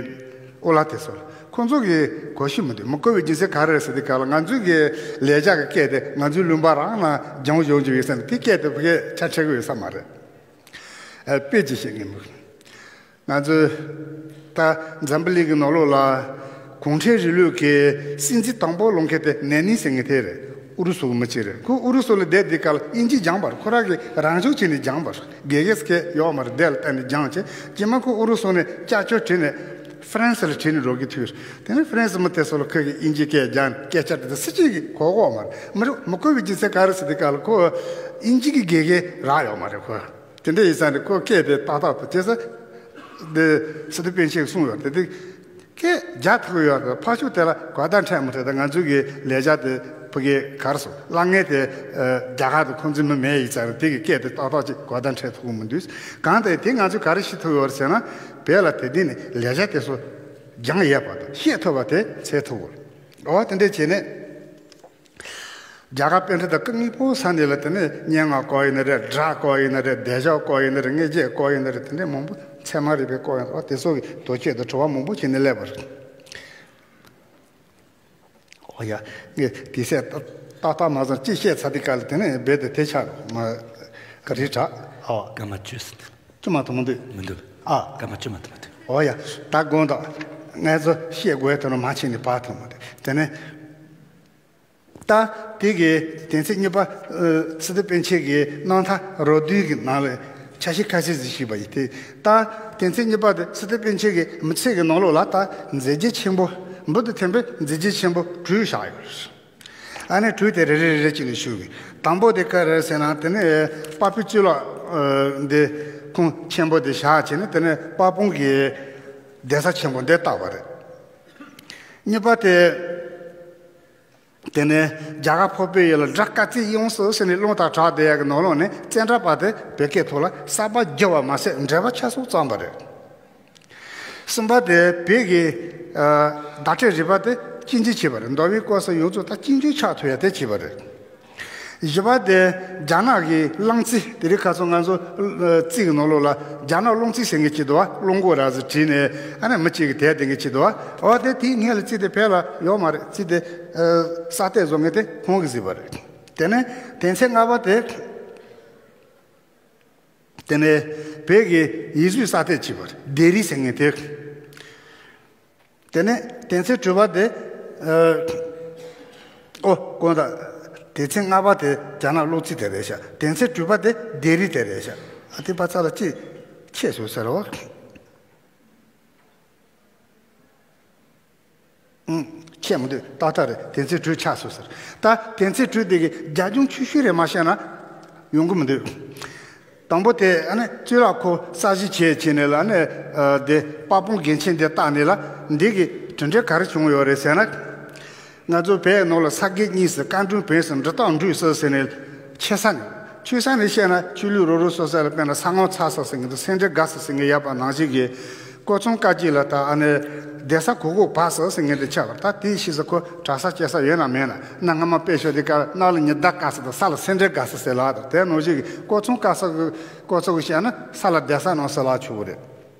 ཨོ་ལ་དེ་ཚོ་ལ་ཁོང་ཚོ་གིས་གོ་ཤེས་མི་འདུག་མི་གོ་བའི་རྒྱུ་མཚན་ག་རེ་རེད་ཟེར་དུས་སྐབས་ལ་ང་ཚོའི་གི་ལེགས་སྦྱར་གྱི་སྐད་དེ་ང་ཚོའི་ལུང་པ་རང་ལ་སྦྱང་སྦྱོང་བྱེད་ཡོད་ས་ནས་དེ་སྐད་དེ་བོད་སྐད་ཆ་ཁྲེགས་ཡོད་ས་མ་རེད། ཨ་དཔེ་ཅིག་བཤད་ངེས་མོད། ང་ཚོས་ད་འཛམ་བུ་གླིང་གི་ནང་ལོགས་ལ་གུང་ཁྲན་རིང་ལུགས་ཀྱི་སྲིད་འཛིན་དང་པོ་ལངས་མཁན་དེ་ལེ་ནིན་ཟེར་མཁན་དེ་རེད། ཨུ་རུ་སུ་གི་མི་གཅིག་རེད། ཁོ་ཨུ་རུ་སུ་ལ་བསྡད་དུས་སྐབས་ལ་དབྱིན་ཇི་སྦྱངས་པ་རེད། ཁོ་རང་གིས་རང་སྦྱོང་བྱས་ནས་སྦྱངས་པ་རེད། དགེ་རྒན་སྐད་ཡོད་མ་རེད། དེ་ལ་བརྟེན་ནས་སྦྱངས་བྱས། རྗེས་མ་ཁོ་ཨུ་རུ་སུ་ནས་ཅ་ཅོ་བྲིས་ནས་ཧྥ་རན་སི་ལ་བྲིས་ནས་འགྲོ་གི་ཐུག་རེད། དེ་ནས་ཧྥ་རན་སི་མི་དེ་ཚོ་ལ་ཁོས་ཀྱིས་དབྱིན་ཇི་སྐད་སྦྱངས། སྐད་ཆ་དྲིས་ཏེ་སུ་གཅིག་གིས་གོ་གི་ཡོད་མ་རེད། མི་རེད། མི་གོ་བའི་རྒྱུ་མཚན་ག་རེ་ཟེར་དུས་སྐབས་ལ་ཁོ་དབྱིན་ཇི་གི་དགེ་རྒན་རག་ཡོད་མ་རེད། ཁོ་དེ་འདྲ་ཡིན་ཙང་ནས་ཁོ་སྐད་དེ་ཏག་ཏག་ཏུ། བྱས་ཙང་དེ་སི་ཏུ་པཎ་ཆེན་གྱིས་གསུངས་ཡོད་རེད། དེ་སྐད་རྒྱག་ཐུབ་ཡོད་རེད། ཕར་ཕྱོགས་དེ་ལ་གོ་བརྡ་འཕྲོད་མི་འཕྲོད་དང་། ང་ཚོའི་གི་ལས་བྱ་དེ་ཕ་གིའི་ག་རེ་ཟེར། གླ་རྔན་དེ་ཨ་རྒྱ་གར་དུ་ཁོང་ཚོའི་མི་མེད་ཡིན་ཙང་རེད། དེ་གི་སྐད་དེ་ཏག་ཏག་ཅིག་གོ་བརྡ་འཕྲོད་ཐུབ་ཀྱི་མི་འདུག། གང་ལྟར་དེ་ང་ཚོས་ག་རེ་ཤེས་ཐུབ་ཡོད་རེད་ཟེར་ན། བོད་ལ་དེ་དུས་ནས་ལས་བྱ་དེ་ཚོ་སྦྱངས་ཡོད་པ་དང་ཤེས་ཐུབ་པ་དེ་འཚོལ་ཐུབ་ཀྱི་རེད། འོ་དེ་འདྲ་བྱས་ནས། རྒྱ་གར་པཎྜི་ཏ་སྐུ་ངོ་མ་ས་ནས་ལ། དེ་ནས་སྙན་ངག་སྐོར་ཡིན་ན་རེད། སྒྲ་སྐོར་ཡིན་ན་རེད། བདེ་འཇགས་སྐོར་ཡིན་ན་རེད། དངོས་རྫས་སྐོར་ཡིན་ན་རེད། དེ་འདྲའི་མང་པོ། ཚད་མ་རིག་པའི་སྐོར་ཡིན་ན། འོ་དེ་ཚོ་གི་དོགས་གཅོད་དང་དྲི་བ་མང་པོ་བྱས་ནས་སླེབས་པ་རེད། འོ་ཡ། ངས་དེ་ཚད་ཏག་ཏག་མ་བཟང་ཅིག་བཤད་ཚར་དུས་སྐབས་ལ། དེ་ནས་རྦད་དེ་དེ་ཆགས་མ་ག་རེ་དྲག། ཨོ། སྐར་མ་བཅུ་ཟིན། བཅུ་མ་གཏོགས་མི་འདུག། མི་འདུག། ཨ། སྐར་མ་བཅུ་མ་གཏོགས་མི་འདུག། འོ་ཡ། ད་དགོངས་དག། ང་ཚོ་བཤད་དགོས་དོན་ལ་མ་ཕྱིན་ནས་བར་ཐོན་མ་འདུག། དེ་ནས། ད་དེ་གི་དོན་ཚན་གཉིས་པ། ཨ། སི་ཏུ་པཎ་ཆེན་གྱི་རྣམ་ཐར་རོ་བསྡུས་ཀྱི་ནང་ལ་ཆ་ཤས་ཁ་ཤས་ཤིག་ཞུས་པ་ཡིན། དེ་ད་དོན་ཚན་གཉིས་པ་དེ་སི་ཏུ་པཎ་ཆེན་གྱི་མི་ཚེ་གི་ནང་ལོགས་ལ། ད་མཛད་རྗེས་ཆེན་པོ། འབུར་དུ་ཐོན་པའི་མཛད་རྗེས་ཆེན་པོ་དྲུག་བཞག་ཡོད། ཨ་ནི་དྲུག་དེ་རེ་རེ་རེ་རེ་བྱས་ནས་ཞུ་གི། དང་པོ་དེ་ག་རེ་རེད་ཟེར་ན། དེ་ནས་དཔའ་བོའི་གཙུག་ལག་ཨ་འདི་ཁུངས་ཆེན་པོ་དེ་བཞག་བྱས་ནས། དེ་ནས་དཔའ་དཔུང་གི་གདན་ས་ཆེན་པོ་འདི་བཏགས་པ་རེད། གཉིས་པ་དེ། དེ་ནས་རྒྱ་གར་འཕགས་པའི་ཡུལ་ལ་སྒྲ་དཀར་རྩེ་ཡོངས་སུ་ཟེར་ནས་རླུང་རྟ་གྲགས་བསྡད་ཡག་གི་ནང་ལོགས་ནས་ཙནྡྲ་པ་དེ་བོད་སྐད་ཐོག་ལ་གསར་པ་བསྒྱུར་བ་མ་ཟད། འགྲེལ་པ་ཆ་ཚང་བརྩམས་པ་རེད། གསུམ་པ་དེ་བོད་ཀྱི་ཨ་བརྡ་སྤྲོད་རིག་པ་དེ་གཅིག་གྱུར་བྱས་པ་རེད། མདོ་དབུས་སྐོར་ས་ཡོངས་རྫོགས་ད་གཅིག་གྱུར་ཆགས་ཐུབ་ཡག་དེ་བྱས་པ་རེད། བཞི་པ་དེ་རྒྱ་ནག་གི་རླུང་རྩེད། དེ་རིང་ཁ་སང་ང་ཚོ་ཨ་རྩིས་ཀྱི་ནང་ལོགས་ལ་རྒྱ་ནག་རླུང་རྩེད་ཟེར་མཁན་ཅིག་འདུག་པ། རླུང་སྒོ་ར་ཟེར་བྲིས་ནས། ཨ་ནི་མི་གཅིག་གིས་དེད་བསྡད་མཁན་ཅིག་འདུག་པ། འོ་དེ་དེའི་སྔོན་ལ་རྩིས་དེ་བོད་ལ་ཡོད་མ་རེད། རྩིས་དེ་ཨ་གསར་གཏོད་བཟོ་མཁན་དེ་ཁོང་གིས་བཟོས་པ་རེད། དེ་ནས་དོན་ཚན་ལྔ་པ་དེ། དེ་ནས་བོད་ཀྱི་ཡིག་གཟུགས་གསར་གཏོད་བྱས་པ་རེད། ལྡེབས་རིས་ཟེར་མཁན་དེ། དེ་ནས་དོན་ཚན་དྲུག་པ་དེ། ཨ། ཨོ། དགོངས་དག། དོན་ཚན་ལྔ་པ་དེ་རྒྱ་ནག་རླུང་རྩེད་དེ་རེད་ཤག། དོན་ཚན་དྲུག་པ་དེ་ལྡེབས་རིས་དེ་རེད་ཤག། ཨ། དེ་པ་ཚ་ལ་ཅིག་ཁྱད་སོང་ཟེར་རོ། ཨང་། ཁྱད་མི་འདུག། ཏག་ཏག་རེད། དོན་ཚན་དྲུག་ཆགས་སོང་ཟེར། ད་དོན་ཚན་དྲུག་དེ་གི་རྒྱབ་ལྗོངས་ཆུང་ཤོས་རེ་མ་བཤད་ན་ཡོང་གི་མི་འདུག། དང་པོ་དེ་ཨ་ནི་གཙུག་ལག་ཁང་གསར་བཞེངས་བྱས་བྱས་ནས་ལ། ཨ་ནི་ཨ་དེ་དཔའ་དཔུང་གི་མཁན་ཆེན་དེ་བཏགས་ནས་ལ། འདི་གི་གྲུབ་འབྲས་ག་རེ་བྱུང་ཡོད་རེད་ཟེར་ན། ང་ཚོ་བོད་ནང་ལ་ས་དགེ་གཉིས་ཟེར། བཀའ་འབྲུམ་བོན་ཟེར། འབྲི་སྟག་འབྲུག་ཟེར་ཟེར་ནས་ཆེ་ས་ནས། ཆུང་ས་ནས་བཤད་ན་ཆོས་ལུགས་རོ་རོ་སོ་སོ་ལ། དཔེར་ན་ས་ངོ་ཚ་ས་ཟེར་མཁན་དང་། སེ་འབྲས་དགའ་ས་ཟེར་མཁན་ཡོད་པ་ནང་བཞིན་གྱི། ཀོ་ཚང་དཀར་སྐྱིད་ལ་ད་ཨ་ནི་སྡོད་ས་གོ་གོ་བ་ས་ཟེར་མཁན་དེ་ཆགས་པ། ད་དེའི་ཕྱིས་སུ་ཁོ་གྲྭ་ས་སྐྱེལ་ས་ཡོད་ན་མེད་ན། གནའ་སྔ་མ་དཔེ་ཤོད་དེ་ཀ་གནའ་ལ་ཉི་ཟླ་དཀར་ས་དང་ས་ལ་སེ་འབྲས་དགའ་ས་ཟེར་ལ། ད་དེ་ནང་བཞིན་གྱི་ཀོ་ཚང་དཀར་ས་གི་ཀོ་ཚང་གི་བཤད་ན་ས་ལ་སྡོད་ས་ནང་ཟེར་ལ་ཆོག་གི་རེད།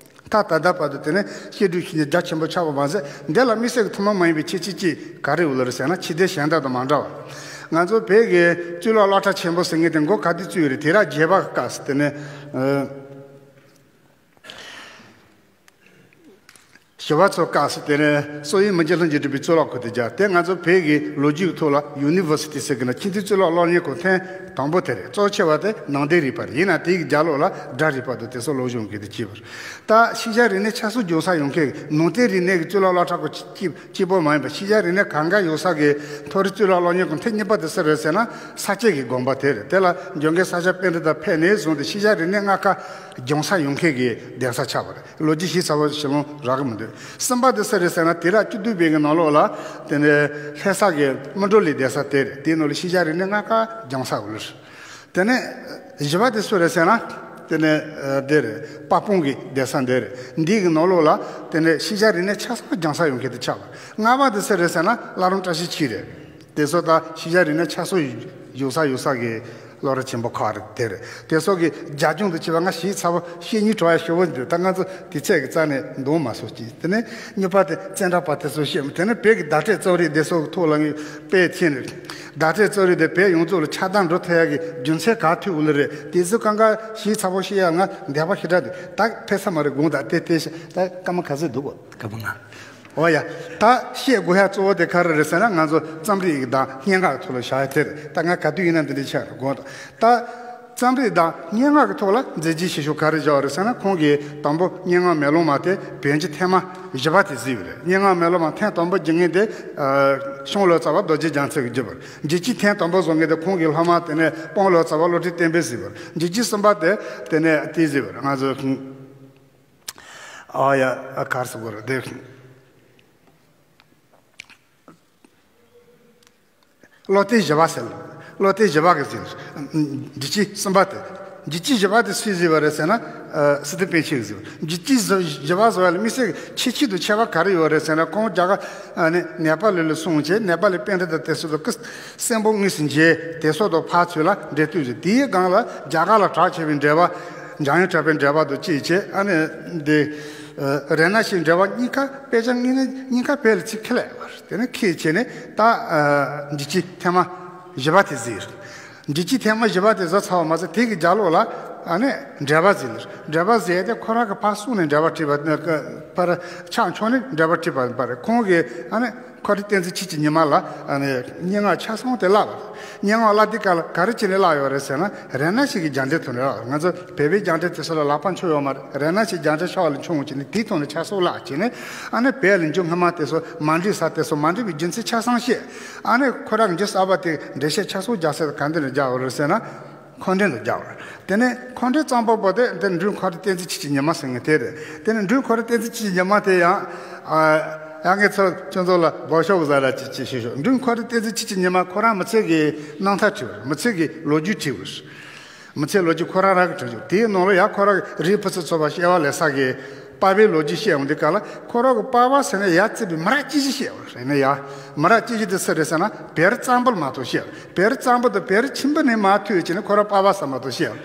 ད་ད་ལྟ་བར་དུ་དེ་ནས་བཤད་སྒྲུབ་བྱེད་མཁན་རྒྱ་ཆེན་པོ་ཆགས་པ་མ་ཟད། འདི་ལ་དམིགས་བསལ་གྱི་ཐུན་མོང་མ་ཡིན་པའི་ཁྱད་ཆོས་ཅིག་ག་རེ་ཡོད་ལ་རེད་ཟེར་ན། ཕྱི་རྒྱལ་གཞན་དག་དང་མ་འདྲ་བ། ང་ཚོ་བོད་ཀྱི་གཙུག་ལག་སློབ་གྲྭ་ཆེན་པོ་ཟེར་མཁན་དེ་མགོ་ག་དུས་བཙུགས་ཡོད་རེད། དུས་རབས་བརྒྱད་པ་གི་སྐབས་སུ། དེ་ནས་ཨ་ཞི་བ་འཚོའི་སྐབས་སུ། དེ་ནས་བསམ་ཡས་མི་འགྱུར་ལྷུན་གྱིས་གྲུབ་པའི་གཙུག་ལག་ཁང་དེ་བརྒྱབ། དེ་ང་ཚོ་བོད་ཀྱི་ལོ་རྒྱུས་ཀྱི་ཐོག་ལ་ཡུ་ནི་ཝར་སི་ཊི་ཟེར་གྱི་ན། ཆེས་མཐོའི་གཙུག་ལག་སློབ་གཉེར་ཁང་ཐེངས་དང་པོ་དེ་རེད། གཙོ་ཆེ་བ་དེ་ནང་བསྟན་རིག་པ་རེད། ཡིན་ན་དེའི་རྒྱབ་ལོགས་ལ་སྒྲ་རིག་པ་དང་དེ་ཚོ་སློབ་སྦྱོང་གི་དེ་བྱས་པ་རེད། ད་ཤེས་བྱ་རིག་གནས་ཆ་ཚང་སྦྱོང་ས་ཡོང་མཁན་གྱི་ནང་བསྟན་རིག་གནས་ཀྱི་གཙུག་ལག་སློབ་གྲྭ་ཁག་གཅིག་གཅིག་པོ་མ་ཡིན་པ། ཤེས་བྱ་རིག་གནས་གང་ག་ཡོད་ས་གི་མཐོ་རིམ་གཙུག་ལག་སློབ་གཉེར་ཁང་ཐེངས་གཉིས་པ་དེ་སུ་རེད་ཟེར་ན། ས་སྐྱའི་གི་དགོན་པ་དེ་རེད། དེ་ལ་འཇོ་མཁན་ས་སྐྱ་པཎྜི་ཏ་ཕེབས་ནས་བཟུང་སྟེ་ཤེས་བྱ་རིག་གནས་སྔ་ཁ་སྦྱོང་ས་ཡོང་མཁན་གྱི་གདན་ས་ཆགས་པ་རེད། ལོ་རྒྱུས་ཞིབ་ཚགས་པོ་ཞིབ་ལོང་རག་གི་མི་འདུག། གསུམ་པ་དེ་སུ་རེད་ཟེར་ན། དུས་རབས་བཅུ་བདུན་པའི་གི་ནང་ལོགས་ལ་དེ་ནས་ལྷ་ས་གི་སྨིན་གྲོལ་གླིང་གདན་ས་དེ་རེད། དེའི་ནང་ལ་ཤེས་བྱ་རིག་གནས་སྔ་ཁ་སྦྱོང་ས་ཡོད་ལ། དེ་ནས་བཞི་པ་དེ་སུ་རེད་ཟེར་ན། དེ་ནས་ཨ་དེ་རེད། དཔའ་དཔུང་གི་གདན་ས་འདི་རེད། འདི་གི་ནང་ལོགས་ལ་དེ་ནས་ཤེས་བྱ་རིག་གནས་ཆ་ཚང་སྦྱང་ས་ཡོང་མཁན་དེ་ཆགས་པ། ལྔ་པ་དེ་སུ་རེད་ཟེར་ན། བླ་རུང་བཀྲ་ཤིས་འཁྱིལ་རེད། དེ་ཚོ་ད་ཤེས་བྱ་རིག་གནས་ཆ་ཚང་སྦྱང་ས་ཡོང་ས་གི་སློབ་གྲྭ་ཆེན་པོ་ཁག་རེད། དེ་རེད། དེ་ཚོ་གི་རྒྱབ་ལྗོངས་དང་བཅས་པ་ང་ཞིབ་ཚགས་པོ་བཤད་སྙིང་བྲོ་ཡ་ཞེ་པོ་འདུག། ད་ང་ཚོ་དུས་ཚོད་ཀྱི་རྩ་ནས་འདང་མ་སོང་ཅིག། དེ་ནས་གཉིས་པ་དེ་ཙནྡྲ་པ་དེ་ཚོ་བཤད། དེ་ནས་བོད་ཀྱི་བརྡ་སྤྲོད་རྩོམ་རིག་དེ་ཚོ་གི་ཐོག་ལ་ངས་དཔེ་མཁྱེན་རེད། བརྡ་སྤྲོད་རྩོམ་རིག་དེ་བོད་ཡོངས་རྫོགས་ལ་ཁྱབ་བརྡལ་འགྲོ་ཐུབ་ཡ་གི་རྒྱུ་མཚན་ག་ཐུག་ཡོད་ལེ་རེད། དེ་ཚོ་གང་ག་ཞིབ་ཚགས་པོ་བཤད་ཡ་ང་འདོད་པ་ཞེ་དྲག་འདུག། ད་ཕེབས་ས་མ་རེད། དགོངས་དག། དེ་དེ་ཤ་ད་སྐར་མ་ག་ཚོད་འདུག་གོ། སྐར་མ་ལྔ། འོ་ཡ། ད་བཤད་དགོས་ཡ་གཙོ་བོ་དེ་ག་རེ་རེད་ཟེར་ན། ང་ཚོ་རྩོམ་རིག་དང་སྙན་ངག་གི་ཐོག་ལ་བཞག་ཡ་དེ་རེད། ད་ང་ག་དུས་ཡིན་ན་འདི་འདྲ་བཤད་དགོས་ད། ད་རྩོམ་རིག་དང་སྙན་ངག་གི་ཐོག་ལ་མཛད་རྗེས་ཆེ་ཤོས་ག་རེ་བཞག་རེད་ཟེར་ན། ཁོང་གིས་དང་པོ་སྙན་ངག་མེ་ལོང་མ་དེ་བོད་འགྱུར་ཐེངས་མ་བཞི་པ་དེ་བཟོས་པ་རེད། སྙན་ངག་མེ་ལོང་མ་ཐེངས་དང་པོ་བསྒྱུར་མཁན་དེ་ཨ་ཤོང་ལོ་ཙཱ་བ་རྡོ་རྗེ་རྒྱལ་མཚན་གྱིས་བསྒྱུར་བ་རེད། བསྒྱུར་བཅོས་ཐེངས་དང་པོ་བཟོ་མཁན་དེ་ཁོང་གི་སློབ་མ་དེ་ནས་སྤང་ལོ་ཙཱ་བ་བློ་གྲོས་བསྟན་འཕེལ་བཟོས་པ་རེད། བསྒྱུར་བཅོས་གསུམ་པ་དེ་དེ་ནས་དེ་བཟོས་པ་རེད། ང་ཚོ་ཨ་ཡ་ཨ་གར་སོ་གོ་རེད་དེ། བློ་གཏད་བཞི་པ་ཟེར། བློ་གཏད་བཞི་པ་གི་ཟེར། འདི་ཅི་གསུམ་པ་དེ། འདི་ཅི་བཞི་པ་དེ་སུས་བཟོས་པ་རེད་ཟེར་ན། ཨ་སི་ཏུ་པཎ་ཆེན་གྱིས་བཟོས་པ། འདི་ཅི་བཞི་པ་བཟོ་བ་ལ་དམིགས་བསལ་གྱི་ཁྱད་ཆོས་དང་ཁྱད་པར་ག་རེ་ཡོད་རེད་ཟེར་ན། ཁོང་རྒྱ་གར་ཨ་ནི་ནེ་པ་ལི་ལ་སོང་བྱས། ནེ་པ་ལི་པཎྜི་ཏ་དེ་ཚོ་དང་ཀི་གསན་པོ་དངོས་སུ་མཇལ། དེ་ཚོ་དང་ཕར་ཚུར་ལ་འབྲེལ་མཐུད་བྱས། དེའི་སྒང་ལ་རྒྱ་གར་ལ་གྲགས་ཆེ་བའི་འགྲེལ་པ། འཇམ་དབྱངས་གྲགས་པའི་འགྲེལ་པ་དང་བཅས་བྱས། ཨ་ནི་འདི་ཨ་རཏྣ་ཤྲཱིའི་འགྲེལ་པ་གཉིས་ཀ་དཔེ་ཆ་གཉིས་ནི་གཉིས་ཀ་དཔེ་ལ་ཚིག་ཁེ་ལས་པར། དེ་ནས་ཁེ་བྱས་ནས་ད་ཨ་འདི་ཅི་ཐེངས་མ་བཞི་པ་དེ་བཟོས། འདི་ཅི་ཐེངས་མ་བཞི་པ་དེ་བཟོས་ཚར་བ་མ་ཟད། དེ་གི་རྒྱབ་ལོགས་ལ་ཨ་ནི་འགྲེལ་པ་བཟོས་ལ། འགྲེལ་པ་བཟོས་ཏེ་ཁོ་རང་གི་ཕར་གསུངས་ནས་འགྲེལ་པ་བྲིས་པ། ཕར་ཕྱག་མཆོག་ནས་འགྲེལ་པ་བྲིས་པ་རེད། ཁོང་གིས་ཨ་ནི་འཁོར་འདས་བསྟན་འཛིན་ཆོས་ཀྱི་ཉི་མ་ལ་ཨ་ནི་སྙན་ངག་ཆ་ཚང་དེ་བཀླགས་པ་རེད། སྙན་ངག་བཀླགས་དུས་སྐབས་ལ་ག་རེ་བྱས་ནས་བཀླགས་ཡོད་རེད་ཟེར་ན། རཏྣ་ཤྲཱི་གི་རྒྱ་འགྲེལ་ཐོག་ནས་བཀླགས་པ་རེད། ང་ཚོ་བོད་པའི་རྒྱ་འགྲེལ་དེ་ཚོ་ལ་ལག་པ་འཁྱོར་ཡོད་མ་རེད། རཏྣ་ཤྲཱིའི་རྒྱ་འགྲེལ་ཕྱོགས་ལ་མཆོང་བྱས་ནས་དེའི་ཐོག་ནས་ཆ་ཚང་བཀླགས་བྱས་ནས། ཨ་ནི་བོད་ལ་འགྱུར་སྔ་མ་དེ་ཚོ་མ་འགྲིག་ས་དེ་ཚོ་མ་འགྲིག་པའི་རྒྱུ་མཚན་ཆ་ཚང་བཤད། ཨ་ནི་ཁོ་རང་གི་འགྱུར་གསར་པ་དེ་འགྲེལ་བཤད་ཆ་ཚང་རྒྱག་ས་དེ་ག་འདི་ནས་རྒྱག་པ་རེད་ཟེར་ན། འཁོར་འདས་ལ་སྦྱར་བ་རེད། དེ་ནས་འཁོར་འདས་རྩོམ་པ་པོ་དེ་འདི་འབྲུག་འཁོར་འདས་བསྟན་འཛིན་ཆོས་ཀྱི་ཉི་མ་ཟེར་མཁན་དེ་རེད། དེ་ནས་འབྲུག་འཁོར་འདས་བསྟན་འཛིན་ཆོས་ཀྱི་ཉི་མ་དེ་ཡང་ཨ་ཡང་ངས་ཚོ་ཁྱོད་ཚོ་ལ་འབོ་ཤོག་ཟ་ར་ཅིག་ཅིག་ཞུ་ཞུ། འབྲུག་འཁོར་འདས་བསྟན་འཛིན་ཆོས་ཀྱི་ཉི་མ་ཁོ་རང་མི་ཚེ་གི་རྣམ་ཐར་བྲིས་པ་རེད། མི་ཚེ་གི་ལོ་རྒྱུས་བྲིས་པ་རེད། མི་ཚེ་ལོ་རྒྱུས་ཁོ་རང་རང་གི་བྲིས་རྒྱུ་དེའི་ནང་ལ་ཡང་ཁོ་རང་གི་རིགས་ཕུན་སུམ་ཚོགས་པ་སྐྱེ་བ་ལེན་ས་གི་པ་ཕའི་ལོ་རྒྱུས་བཤད་ཡོང་དུས་སྐབས་ལ། ཁོ་རང་གི་པ་ཕ་ཟེར་ན་ཡར་བརྩིས་པའི་མི་རབས་གཅིག་བཞི་བཤད་པ་རེད། ཡིན་ན་ཡང་མི་རབས་གཅིག་བཞི་དེ་སུ་རེད་ཟེར་ན། བེར་གཙང་པོ་ལ་མ་གཏོགས་བཤད། བེར་གཙང་པོ་དང་བེར་ཆེན་པོ་ནས་མར་མཐུད་བྱས་ནས་ཁོ་རང་པ་ཕ་ཟེར་མ་གཏོགས་བཤད།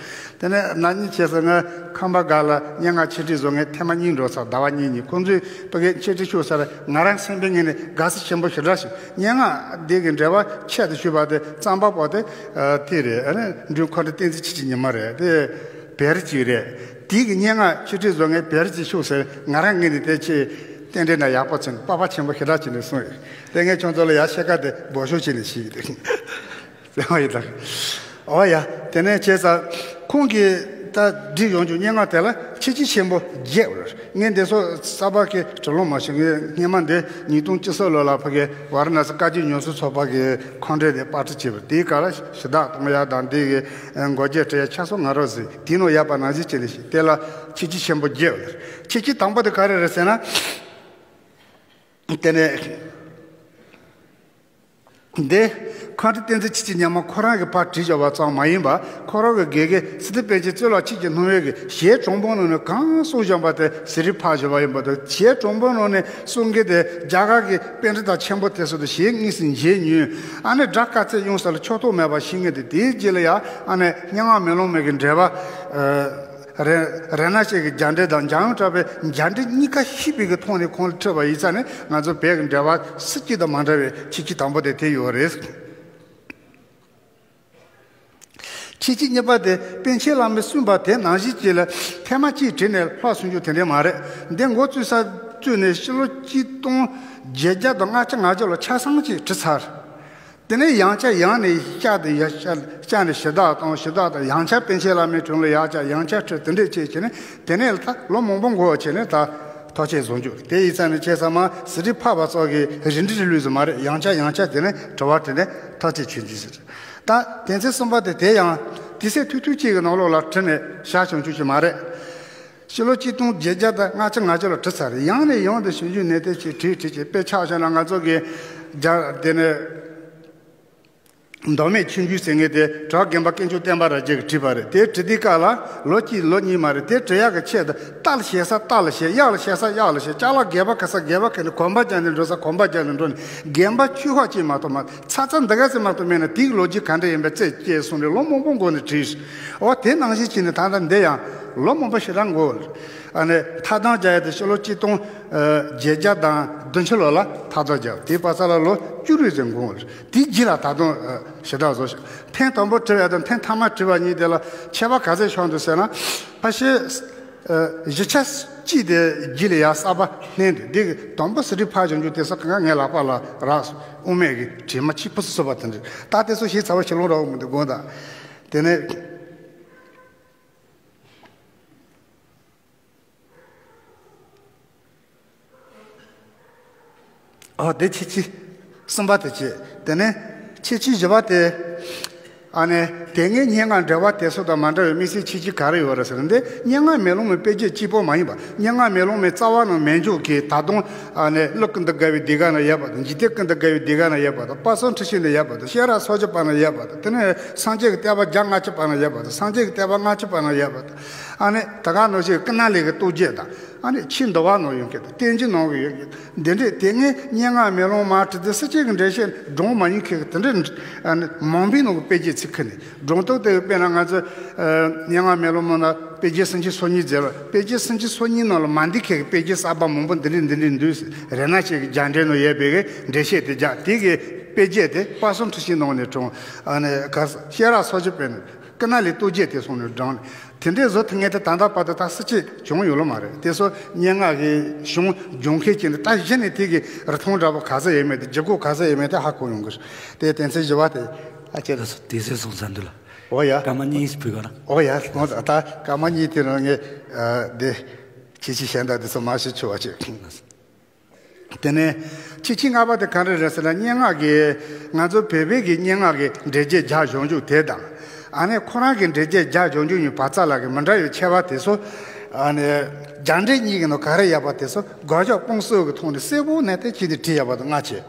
དེ་ནས་ན་ནིང་བྱས་ཙང་ང་ཁམས་པ་སྒར་ལ་སྙན་ངག་འཆད་ཁྲིད་བཟོ་མཁན་ཐེངས་མ་གཉིས་འགྲོ་ཚར། ཟླ་བ་གཉིས་གཉིས་ཁོང་ཚོས་ཕ་གིར་འཆད་ཁྲིད་ཞུ་ས་ལ་ང་རང་སེམས་པའི་ངོས་ནས་དགའ་བསུ་ཆེན་པོ་ཞེ་དྲག་བྱུང་། སྙན་ངག་འདི་གི་འགྲེལ་པ་ཆེད་དུ་ཞུས་པ་དེ། རྩོམ་པ་པོ་དེ་ཨ་དེ་རེད། ཨ་ནི་འབྲུག་འཁོར་འདས་བསྟན་འཛིན་ཆོས་ཀྱི་ཉི་མ་རེད། དེ་བེར་གཅིག་རེད། དེ་གི་སྙན་ངག་འཆད་ཁྲིད་བཟོ་མཁན་བེར་གཅིག་ཤོག་ཟེར། ང་རང་ངོས་ནས་དེ་ཆེད་རྟེན་འབྲེལ་ན་ཡག་པོ་བྱུང་། པ་ཕ་ཆེན་པོ་ཞེ་དྲག་བྱུང་ནས་གསུངས་ཡོད། དེ་ངས་ཁྱོད་ཚོ་ལ་ཡར་ཕྱེད་ཀ་དེ་འབོ་ཤོག་བྱས་ནས་ཞུས་ཡོད་དེ། ཟེར་བ་ཡིན་ད། འོ་ཡ། དེ་ནས་བྱས་ཙང་ཁོང་གིས་ད་བྲིས་ཡོང་རྒྱུ་སྙན་ངག་དེ་ལ་ཁྱད་ཆོས་ཆེན་པོ་བརྒྱད་ཡོད་རེད། ངས་འདི་ཚོ་གསར་པ་གི་བྲིས་ལོང་མ་བྱུང་། ངས་སྔོན་མ་འདི་ཉིས་སྟོང་བཅུ་གསུམ་ལོ་ལ་ཕ་གི་ཝཱ་ར་ཎ་སི་བཀའ་བརྒྱུད་ཉམས་སྲུང་ཚོགས་པ་གི་ཁོང་ཁྲོ་དེ་པར་སྐྲུན་བྱས་པ་དེའི་སྐབས་ལ་ཞུ་དག་གཏོང་ཡ་དང་། འདི་གི་མགོ་བརྗེ་སྤྲད་ཡ་ཆ་ཚང་ང་རང་བཟོས། དེའི་ནང་ཡོད་པ་ནང་བཞིན་བྱས་ནས་ཤིག་དེ་ལ་ཁྱད་ཆོས་ཆེན་པོ་བརྒྱད་ཡོད་རེད། ཁྱད་ཆོས་དང་པོ་དེ་ག་རེ་རེད་ཟེར་ན། དེ་ནས། འདི་འཁོར་འདས་བསྟན་འཛིན་ཆོས་ཀྱི་ཉི་མ་ཁོ་རང་གིས་ཕར་བྲིས་བཞག་པ་ཙམ་མ་ཡིན་པར། ཁོ་རང་གི་དགེ་རྒན་སི་ཏུ་པཎ་ཆེན་གཙུག་ལག་ཆོས་ཀྱི་སྣང་བའི་གི་ཞལ་དྲང་པོའི་ནང་ནས་གང་གསུངས་བཞག་པ་དེ་ཟུར་ཕབ་བཞག་པ་ཡིན་པ་དང་། ཞལ་དྲང་པོའི་ནང་ནས་གསུང་མཁན་དེ་རྒྱ་གར་གྱི་པཎྜི་ཏ་ཆེན་པོ་དེ་ཚོ་དང་ཞལ་དངོས་སུ་མཇལ་མྱོང་། ཨ་ནི་སྒྲ་བཀའ་སྩལ་ཡོང་ས་ལ་ཕྱོགས་གཏོགས་མེད་པ་ཤེས་མཁན་དེ། དེའི་རྗེས་ལ་ཡང་ཨ་ནི་སྙན་ངག་མེ་ལོང་མའི་གི་འགྲེལ་པ། ཨ། རེ་རཏྣ་ཤྲཱི་གི་རྒྱ་འགྲེལ་དང་འཇམ་དབྱངས་གྲགས་པའི་རྒྱ་འགྲེལ་གཉིས་ཀ་ཤེས་པའི་གི་ཐོག་ནས་ཁོང་ལ་དྲིས་པ་ཡིན་ཙང་ནས། ང་ཚོ་བོད་ཀྱི་འགྲེལ་པ་སུ་གཅིག་དང་མ་འདྲ་བའི་ཁྱད་ཆོས་དང་པོ་དེ་དེ་ཡོད་རེད། ཁྱད་ཆོས་གཉིས་པ་དེ་པཎ་ཆེན་བླ་མས་གསུངས་པ་དེ་ནང་བཞིན་གཅིག་ལ་ཐེངས་མ་གཅིག་བྲིས་ནས་ལྷག་སོང་རྒྱུ་དེ་འདྲ་མ་རེད། འདི་འགོ་བཙུགས་ས་བཙུགས་ནས་ཕྱི་ལོ་གཅིག་སྟོང་བརྒྱད་བརྒྱ་དང་ལྔ་བཅུ་ང་བརྒྱད་ལོ་ཆ་ཚང་གཅིག་བྲིས་ཚར། དེ་ནས་ཡང་བསྐྱར་ཡང་ནས་བསྐྱར་དུ་ཡ་བསྐྱར་བསྐྱར་ནས་ཞུ་དག་བཏང་། ཞུ་དག་དང་། ཡང་བསྐྱར་པཎ་ཆེན་བླ་མའི་དྲུང་ལ་ཡང་བསྐྱར་ཡང་བསྐྱར་ཁྲིད། དེ་འདྲས་བྱས་བྱས་ནས། དེ་ནས་ད་ལོ་མང་པོ་འགོར་བྱས་ནས་ད་ཐག་གཅོད་བཟོ་རྒྱུ་རེད། དེ་ཡིན་ཙང་ནས་བྱས་ཙང་མ་ཟུར་ཕབ་པ་སོགས་ཀྱི་རིན་འབྲས་ལུས་སུ་མ་རེད། ཡང་བསྐྱར་ཡང་བསྐྱར་དེ་ནས་དྲི་བ་དྲིས་ནས་ཐག་གཅོད་བྱེད་རྒྱུ་ཟེར། ད་དོན་ཚན་གསུམ་པ་དེ་དེ་ཡང་དུས་ཚོད་ཐུང་ཐུང་གཅིག་གི་ནང་ལོགས་ལ་བྲིས་ནས་བཞག་བྱུང་རྒྱུ་ཞིག་མ་རེད། ཕྱི་ལོ་གཅིག་སྟོང་བརྒྱད་བརྒྱ་དང་ལྔ་བཅུ་ང་བརྒྱད་ལ་བྲིས་ཚར་རེད། ཡང་ནས་ཡང་དུ་ཞིབ་འཇུག་ནན་ཏན་བྱས་བྲིས་བྲིས་བྱས། དཔེ་ཆ་བཞག་ན་ང་ཚོ་གི་རྒྱ་དེ་ནས་མདོ་སྨད་ཆོས་འབྱུང་ཟེར་མཁན་དེ་གྲགས་རྒན་པ་དཀོན་མཆོག་བསྟན་པ་རབ་རྒྱས་ཀྱིས་བྲིས་པ་རེད། དེ་བྲིས་དུས་སྐབས་ལ་ལོ་གཅིག་ལོ་གཉིས་མ་རེད། དེ་བྲིས་ཡག་གི་ཆེད་དུ་རྟ་ལ་བཤད་ས་རྟ་ལ་བཤད། གཡག་ལ་བཤད་ས་གཡག་ལ་བཤད། ཅ་ལག་རྒན་པ་ག་ས་རྒན་པ་ག་ནས་གོམ་པ་རྒྱག་ནས་འགྲོ་ས་གོམ་པ་རྒྱག་ནས་འགྲོ་ནས། རྒན་པ་ཆོས་ཧོག་ཅིག་མ་གཏོགས་མ། ཚ་ཚ་འདི་ག་ཚོད་མ་གཏོགས་མེད་ན་དེའི་ལོ་རྒྱུས་ག་འདྲ་ཡིན་པའི་རྩད་བཅད་གསུངས་ནས་ལོ་མང་པོ་འགོར་ནས་བྲིས། འོ་དེ་ནང་བཞིན་བྱས་ནས་ད་ལྟ་འདི་ཡང་ལོ་མང་པོ་ཞེ་དྲག་འགོར། ཨ་ནི་མཐའ་དོན་རྒྱག་ཡ་དེ་ཕྱི་ལོ་གཅིག་སྟོང་བརྒྱད་བརྒྱ་དང་བདུན་ཅུ་ལོ་ལ་མཐའ་དོན་རྒྱག་དེའི་བར་ས་ལ་ལོ་བཅུ་རེ་ཙམ་འགོར། དེའི་རྗེས་ལ་ད་དུང་ཞེ་དྲག་བཟོ་ཞིང་། ཐེངས་དང་པོ་བྲིས་པ་དང་ཐེངས་མཐའ་མ་བྲིས་པ་གཉིས་དེ་ལ་ཁྱད་པར་ག་ཚད་བྱུང་འདུག་ཟེར་ན། ཕལ་ཆེར་ བཞི་ཆ་གཅིག་དེ་རྒྱུད་ལ་ཡ་གསར་པ་བསྣན་འདུག་འདི་གི་དང་པོ་སི་ཏི་ཕར་བྱུང་རྒྱུ་དེ་ཚོ་གང་ག་ངའི་ལག་པ་ལ་རག་སོང་། དབུ་མེད་ཀྱི་དྲི་མ་གཅིག་པུ་སུ་སོ་བ་དེ་འདྲ་ད་དེ་ཚོ་ཞིག་ཚ་བ་ཞིག་ལོང་རག་མི་འདུག་དགོངས་དག་དེ་ནས། ཨོ་དེ་ཁྱད་ཆོས་གསུམ་པ་དེ་བྱས། དེ་ནས་ཁྱད་ཆོས་བཞི་པ་དེ། ཨ་ནི་དེ་སྔའི་སྙན་ངག་འགྲེལ་པ་དེ་ཚོ་དང་མ་འདྲ་བའི་དམིགས་བསལ་ཁྱད་ཆོས་ག་རེ་ཡོད་རེད་ཟེར་ན། འདི་སྙན་ངག་མེ་ལོང་མའི་དཔེ་བརྗོད་གཅིག་པོ་མ་ཡིན་པ། སྙན་ངག་མེ་ལོང་མའི་རྩ་བ་ནས་མེད་འཇོག་གི་ད་དུང་ཨ་ནི་ཀླུ་ཀུན་ཏུ་དགའ་བའི་ཟློས་གར་ན་ཡོད་པ་དང་། འཇིག་རྟེན་ཀུན་ཏུ་དགའ་བའི་ཟློས་གར་ན་ཡོད་པ་དང་། དཔག་བསམ་འཁྲི་ཤིང་ན་ཡོད་པ་དང་། ཤེས་རབ་སོ་བརྒྱ་པ་ན་ཡོད་པ་དང་། དེ་ནས་སངས་རྒྱས་ཀྱི་བསྟན་པ་བརྒྱ་ལྔ་བཅུ་པ་ན་ཡོད་པ་དང་། སངས་རྒྱས་ཀྱི་བསྟན་པ་ལྔ་བཅུ་པ་ན་ཡོད་པ་དང་། ཨ་ནི་ད་ག་ནང་བཞིན་ཀུན་ནས་ལེགས་ཀྱི་རྟོགས་བརྗོད་དང་། ཨ་ནི་ཆོས་འདུལ་བ་ནང་ཡོད་མཁན་དང་། བསྟན་བཅོས་ནང་གི་ཡོད་མཁན། འདི་འདྲའི་དེ་སྔའི་སྙན་ངག་མེ་ལོང་མ་བྲིས་ཏེ་སྲིད་ཅིག་གི་འགྲེལ་བཤད་སྒྲུང་མ་ཡིན་མཁན་གྱི་དེ་འདྲའི་ཨ་ནི་མང་པོའི་ནང་གི་དཔེ་བརྗོད་ཚིག་ཁུ་ནས་སྒྲུང་རྟོག་དེ་དཔེར་ན་ང་ཚོ་སྙན་ངག་མེ་ལོང་མ་ན་དཔེ་བརྗོད་སེང་ཆེན་སོ་གཉིས་མཛད་པ། དཔེ་བརྗོད་སེང་ཆེན་སོ་གཉིས་ནང་ལ་མ་འདི་མཁན་གྱི་དཔེ་བརྗོད་གསར་པ་མང་པོ་འདི་འདྲའི་འདི་འདྲའི་འདུག་ཟེར། རཏྣ་ཤྲཱི་གི་རྒྱ་འགྲེལ་ནང་ཡོད་པའི་གི་འགྲེལ་བཤད་དེ་རྒྱག་དེ་གི་དཔེ་བརྗོད་དེ་དཔག་བསམ་འཁྲི་ཤིང་ནང་ནས་དྲངས། ཨ་ནི་ག་ཤེས་རབ་སོ་བརྒྱ་པ་ན། ཀུན་ནས་ལེགས་རྟོགས་བརྗོད་དེ་སོང་ནས་བགྲངས་ནས། དེ་འདྲའི་བཟོ་ཐུབ་མཁན་དེ་ད་ལྟ་བར་དུ་ད་སྲིད་ཅིག་བྱུང་ཡོད་ལོ་མ་རེད། དེ་ཚོ་སྙན་ངག་གི་གཞུང་སྦྱོང་མཁན་གྱི་འདི་ད་གཞི་ནས་དེ་གི་རིགས་མཐོང་འདྲ་པོ་ག་ཚོད་ཡོད་མེད་དེ། ལྗིད་ཁོག་ག་ཚོད་ཡོད་མེད་དེ་ཧ་གོ་ཡོང་གི་རེད། དེ་དོན་ཚན་བཞི་པ་དེ་ཨ་ཅེ་རེད་སོ། དེ་ཚོད་སོང་ས་འདུག་ལ། འོ་ཡ། སྐར་མ་གཉིས་ཕུལ་ག་ན། འོ་ཡ། ད་སྐར་མ་གཉིས་དེ་རང་ངས་དེ་ཁྱེད་ཀྱི་གཞན་དག་དེ་ཚོ་མ་ཞུ་ཆོག་པ་བྱེད། དེ་ནས་ཁྱད་ཆོས་ལྔ་པ་དེ་ག་རེ་རེད་ཟེར་ན། སྙན་ངག་གི་ང་ཚོ་བོད་པའི་གི་སྙན་ངག་གི་འགྲེལ་བརྗོད་རྒྱག་སྦྱོང་རྒྱུ་དེ་དང་། ཨ་ནི་ཁོ་རང་གི་འགྲེལ་བརྗོད་རྒྱག་སྦྱོང་རྒྱུ་གཉིས་བར་ཙམ་ལ་གི་མི་འདྲ་བའི་ཁྱད་པར་དེ་ཚོ། ཨ་ནི་རྒྱ་འགྲེལ་གཉིས་ཀྱི་ནང་ག་རེ་ཡོད་པ་དེ་ཚོ་དགག་བཞག་སྤོང་གསུམ་གི་ཐོག་ནས་གསལ་པོ་ནས་དེ་ཅི་སྟེ་བྲིས་ཡོད་པ་དང་ལྔ་བྱས།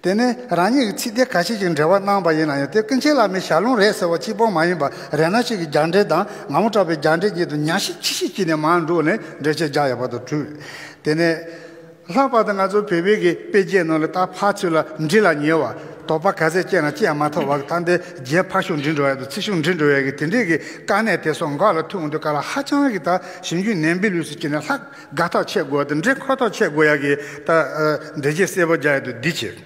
དེ་ནས་རང་ཉིད་ཀྱི་ཚིག་དེ་ག་ཤེད་ཅིག་འགྲེལ་པ་གནང་པ་ཡིན་ན་ཡང་། དེ་ཀུན་མཁྱེན་བླ་མའི་ཞལ་ལུང་རེད་ཟེར་བ་གཅིག་པོ་མ་ཡིན་པར། རཏྣ་ཤྲཱི་གི་རྒྱ་འགྲེལ་དང་ངག་དབང་གྲགས་པའི་རྒྱ་འགྲེལ་གཉིས་དང་མཉམ་བཤད་ཅི་ཞིག་བྱས་ནས་མར་འགྲོ་ནས་འགྲེལ་བཤད་རྒྱག་ཡག་པ་དང་དྲུག་དེ་ནས་ལྷག་པར་དུ་ང་ཚོ་བོད་པའི་གི་དཔེ་རྒྱན་ནང་ལ་ད་ཕར་ཚུར་ལ་འབྲི་ལ་ཉེ་བ། དོགས་པ་ག་ཚད་བཅད་ན་བཅད་མ་ཐུབ་པ། ད་འདི་རྒྱན་ཕར་ཞོག་འབྲི་འགྲོ་ཡག་དང་ཚུར་ཞོག་འབྲི་འགྲོ་ཡག་གི་དེ་འདྲའི་གི་དཀའ་གནད་དེ་ཚོ་འགག་ལ་ཐུག་འོང་དུས་སྐབས་ལ་ཧ་ཅང་གི་ད་ཞིབ་འཇུག་ནན་པོའི་ལུགས་སུ་བྱས་ནས་ལྷག་དགའ་ཐག་ཆོད་དགོས་དང་འདྲེ་འཁོར་ཐག་ཆོད་དགོས་ཡག་གི་ད་འགྲེལ་བཤད་གསལ་པོ་རྒྱག་ཡག་དུ་འདི་བྱེད།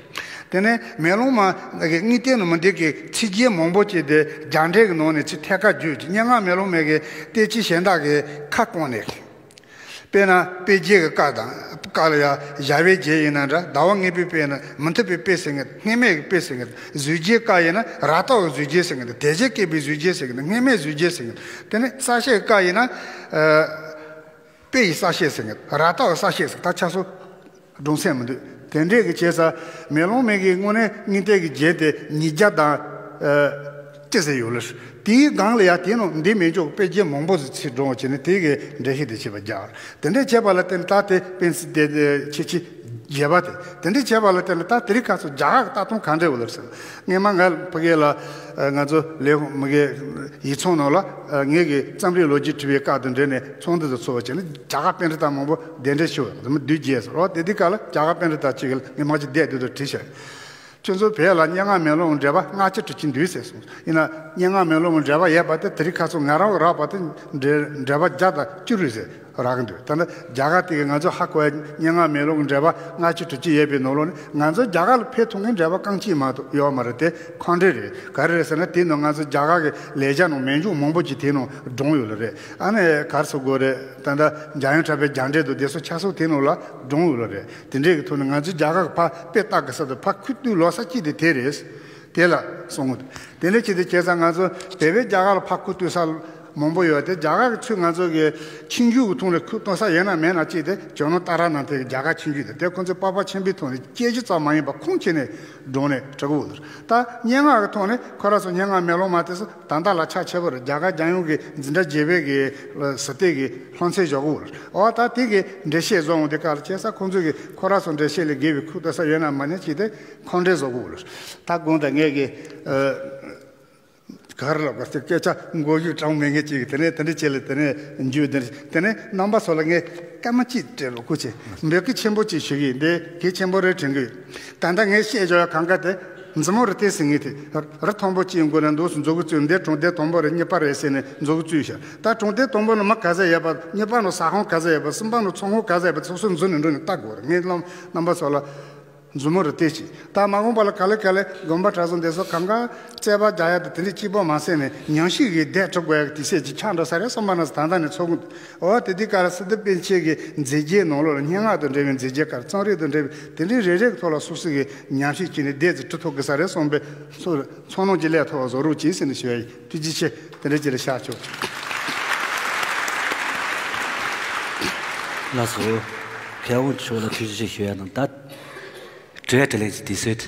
དེ་ནས་མེ་ལོང་མ་གི་དངོས་བསྟན་ནང་མི་འདི་གི་ཚིག་རྒྱན་མང་པོ་བྱས་ཏེ་རྒྱ་འགྲེལ་གྱི་ནང་ནས་ཚིག་ཐད་ཀར་བརྗོད་ཅིང་། སྙན་ངག་མེ་ལོང་མའི་གི་བསྟན་བཅོས་གཞན་དག་གི་ཁ་བསྐོང་ནས། དཔེར་ན་དཔེ་རྒྱན་གྱི་བཀའ་དང་། བཀའ་ལ་ཡང་བྱ་བའི་རྒྱན་ཡིན་ན་འདྲ། ཟླ་བ་ངེས་པའི་དཔེ་ཡིན་ན། མུ་མཐུད་པའི་དཔེ་ཟེར་མཁན། སྔོན་མེད་ཀྱི་དཔེ་ཟེར་མཁན། བཟོད་བརྗོད་བཀའ་ཡིན་ན་རབ་རྟོག་གི་བཟོད་བརྗོད་ཟེར་མཁན་དང་། དད་གཞན་བསྐྱེད་པའི་བཟོད་བརྗོད་ཟེར་མཁན་དང་། སྔོན་མེད་བཟོད་བརྗོད་ཟེར་མཁན། དེ་ནས་གསལ་བཤད་བཀའ་ཡིན་ན། དཔེ་ཡི་གསལ་བཤད་ཟེར་མཁན། རབ་རྟོག་གི་གསལ་བཤད་ཟེར། ད་ཆ་སོ་སྒྲུང་ཚན་མི་འདུག་དེ་འདྲས་ཀྱི་བྱས་ཙང་མེ་ལོང་མའི་གི་དངོས་གནས་དངོས་བསྟན་གྱི་རྒྱན་དེ་ཉིས་བརྒྱ་དང་ཅི་ཟེར་ཡོད་ལ། དེའི་སྒང་ལ་ཡང་དེའི་ནང་འདི་མེད་འཇོག་དཔེ་རྒྱན་མང་པོ་ཟིག་ཚིག་སྒྲོག་བྱས་ནས་དེའི་གི་འགྲེལ་བཤད་དེ་བྱས་པ་རྒྱག་དེ་འདྲས་བྱས་པ་ལ་བརྟེན་ད་དེ་དཔེ་ཚིག་དེ་ཁྱད་ཆོས་བརྒྱད་པ་དེ། དེ་འདྲས་བྱས་པ་ལ་བརྟེན་ད་དེ་རིང་ཁ་སང་རྒྱ་གར་གྱི་ལྟ་སྟངས་ག་འདྲས་ཡོད་ལ་ཟེར། སྔོན་མ་ང་ཕ་གི་ལ་ང་ཚོ་ལས་མི་གི་ཡིག་ཚང་ནང་ལ་ངེད་ཀྱི་རྩོམ་རིག་ལོ་རྒྱུས་དྲི་བའི་སྐབས་དང་འབྲེལ་ནས་ཚོགས་འདུ་དུ་ཚོགས་པ་བྱས་ནས་རྒྱ་གར་པཎྜི་ཏ་མང་པོ་གདན་འདྲེན་ཞུ་བ་མི་བསྡུས་རྒྱས་སོ། འོ་དེ་དུས་སྐབས་ལ་རྒྱ་གར་པཎྜི་ཏ་གཅིག་གིས་ངས་མ་གཅིག་བསྡད་དུས་དུ་དྲིས་བྱས། ཁྱོད་ཚོ་བོད་ལ་སྙན་ངག་མེ་ལོང་འགྲེལ་པ་ལྔ་བཅུ་དྲུག་ཅུ་འདུག་ཟེར་སོང་། ཡིན་ན་སྙན་ངག་མེ་ལོང་འགྲེལ་པ་ཡོད་པ་དེ་དེ་རིང་ཁ་སང་ང་རང་རག་པ་དེ་འགྲེལ་འགྲེལ་པ་བརྒྱ་དང་བཅུ་རེད་ཟེར། རག་གི་འདུག་ད་ནི་རྒྱ་གར་དེ་གི་ང་ཚོ་ཧ་གོ་ཡ་སྙན་ངག་མེ་ལོང་གི་འགྲེལ་པ་ལྔ་བཅུ་དྲུག་ཅུ་ཡོད་པའི་ནང་ལོགས་ནས་ང་ཚོ་རྒྱ་གར་ལ་ཕེབས་ཐུབ་མཁན་འགྲེལ་པ་རྐང་གཅིག་མ་གཏོགས་ཡོད་མ་རེད། དེ་ཁོང་འདྲེ་རེད། ག་རེ་རེད་ཟེར་ན་དེའི་ནང་ང་ཚོ་རྒྱ་གར་གི་ལེགས་སྦྱར་ནང་མེད་འཇུག་མང་པོ་ཅིག་དེའི་ནང་བགྲངས་ཡོད་ལ་རེད། ཨ་ནི་ག་རེ་ཟེར་དགོས་རེད། ད་ལྟ་འཇམ་དབྱངས་གྲགས་པའི་རྒྱ་འགྲེལ་དུ་དེ་ཚོ་ཆ་ཚང་དེའི་ནང་ལ་བགྲངས་ཡོད་ལ་རེད། དེ་འདྲའི་གི་ཐོག་ནས་ང་ཚོ་རྒྱ་གར་གི་ཕར་དཔེ་ལྟ་གི་ས་དུ་ཕར་ཁུ་བཏུས་ལོ་ས་གཅིག་དེ་དེ་རེད། དེ་ལ་སོང་ངོ་། དེ་འདྲ་བྱས་ཏེ་བྱས་ཙང་ང་ཚོ་བོད་པའི་རྒྱ་གར་ལ་ཕར་ཁུ་བཏུད་ས་མང་པོ་ཡོད་དེ། རྒྱ་གར་གྱི་ཚུལ་ང་ཚོ་གི་ཆོས་བརྒྱུད་ཀྱི་ཐོག་ནས་ཁུ་བཏུད་ས་ཡོད་ན་མེད་ན་གཅིག་དེ་ཇོ་ནང་ཏཱ་ར་ནཱ་ཐའི་རྒྱ་གར་ཆོས་བརྒྱུད་དེ་དེ་ཁོང་ཚོས་པར་པ་ཆེན་པོའི་ཐོག་ནས་དཔྱད་གཞི་ཙམ་མ་ཡིན་པར་ཁུངས་བྱས་ནས་བགྲངས་ནས་བྲིས་ཀྱི་ཡོད། ད་སྙན་ངག་གི་ཐོག་ནས་ཁོ་རང་ཚོ་སྙན་ངག་མེ་ལོང་མ་དེ་ཚོ་ད་ལྟ་ལ་ཆ་ཆེ་བོ་རེད། རྒྱ་གར་རྒྱལ་ཡོངས་ཀྱི་འཛིན་གྲྭ་བརྒྱད་པའི་གི་ཟུར་བལྟས་ཀྱི་སློབ་ཚན་བཞག་གི་ཡོད་རེད། འོ་ད་དེ་གི་འགྲེལ་བཤད་བཟོ་འོང་དེ་ག་ལ་བྱས་ཙང་ཁོང་ཚོ་གི་ཁོ་རང་ཚོ་འགྲེལ་བཤད་ལས་བརྒལ་བའི་ཁུངས་གཏུགས་ས་ཡོད་ན་མེད་ན་གཅིག་དེ་ཁོང་འགྲེལ་བཟོ་དགོས་རེད། ད་དགོངས་དག་ངས་ཀྱི་ག་རེ་ལབ་དགོས་ཟེར། སྐད་ཆ་མགོ་གཞུག་དྲང་མེད་ངེས་ཅིག་དེ་ནས་དེ་འདྲ་བྱས་ལ་དེ་ནས་འཇུ་དེ་དེ་ནས་རྣམ་པ་ཚོ་ལ་ངས་སྐར་མ་གཅིག་སྤྲད་རོགས་སྐུ་མཁྱེན། འབོད་སྐུལ་ཆེན་པོ་གཅིག་ཞུ་གི་ཡིན། དེ་གལ་ཆེན་པོ་རེད་དྲན་གི་ཡོད། ད་ལྟ་ངས་བཤད་འཇོག་ཡ་གང་ག་དེ་མཛུབ་མོ་རུ་བསྟན་ཟིན་ངེས་དེ་རི་མཐོན་པོ་གཅིག་མགོ་ནས་འདུག་སུ་མཛུབ་གུ་བཙུགས། འདི་གྲོང་སྡེ་དང་པོ་རེད། གཉིས་པ་རེད་ཟེར་ནས་མཛུབ་གུ་བཙུགས་ཤག་ད་གྲོང་སྡེ་དང་པོ་ནི་མི་ག་ཚད་ཡོད་པ། གཉིས་པ་ནི་ཟ་ཁང་ག་ཚད་ཡོད་པ། གསུམ་པ་ནི་ཚོང་ཁང་ག་ཚད་ཡོད་པ་སོ་སོའི་མཛུབ་ནས་འགྲོ་ནས་བལྟ་དགོས་རེད། ངས་རྣམ་རྣམ་པ་ཚོ་ལ། མཛུབ་མོ་རུ་བལྟས་ཤིག་ད་མ་འོངས་པ་ལ་ག་ལེ་ག་ལེ་དགོན་པ་གྲྭ་ཚང་འདི་ཚོ་གང་ག་རྩོད་པ་རྒྱག་ཡ་དང་དེ་འདྲའི་སྐྱིད་པོ་མ་བསད་ནས་ཉམས་ཞིབ་ཀྱི་བསྡད་གྲུབ་དགོས་ཡ་གི་དུས་ཚོད་ཅིག་ཆགས་འགྲོ་ས་རེད་བསམ་པ་ན་ད་ལྟ་ནས་ཚོགས་འོ་དེ་དུས་ག་ལ་སི་ཏུ་པཎ་ཆེན་གྱི་མཛད་རྗེས་ནང་ལོགས་ལ་སྙན་ངག་དང་འབྲེལ་བའི་མཛད་རྗེས་ག་རེ་རྩོམ་རིག་དང་འབྲེལ་བའི་དེ་འདྲའི་རེ་རེ་གི་ཐོག་ལ་སོ་སོ་གི་ཉམས་ཞིབ་བྱས་ནས་བསྡད་ཚེ་འབྲི་ཐུབ་དགོས་ས་རེད་བསམ་པའི་ཚོར་ཚོར་སྣང་ཅིག་སླེབས་ཐུབ་པ་བཟོ་རོགས་གྱིས་ཟེར་ནས་ཞུ་ཡ་ཡིན། ཐུགས་རྗེ་ཆེ། དེ་འདྲ་ཅིག་ལ་བཞག་ཆོག་ལགས་སོ། མཁས་དབང་མཆོག་ལ་ཐུགས་རྗེ་ཆེ་ཞུ་ཡ་དང་ད། དྲི་བ་དྲིས་ལན་གྱི་དུས་ཚོད།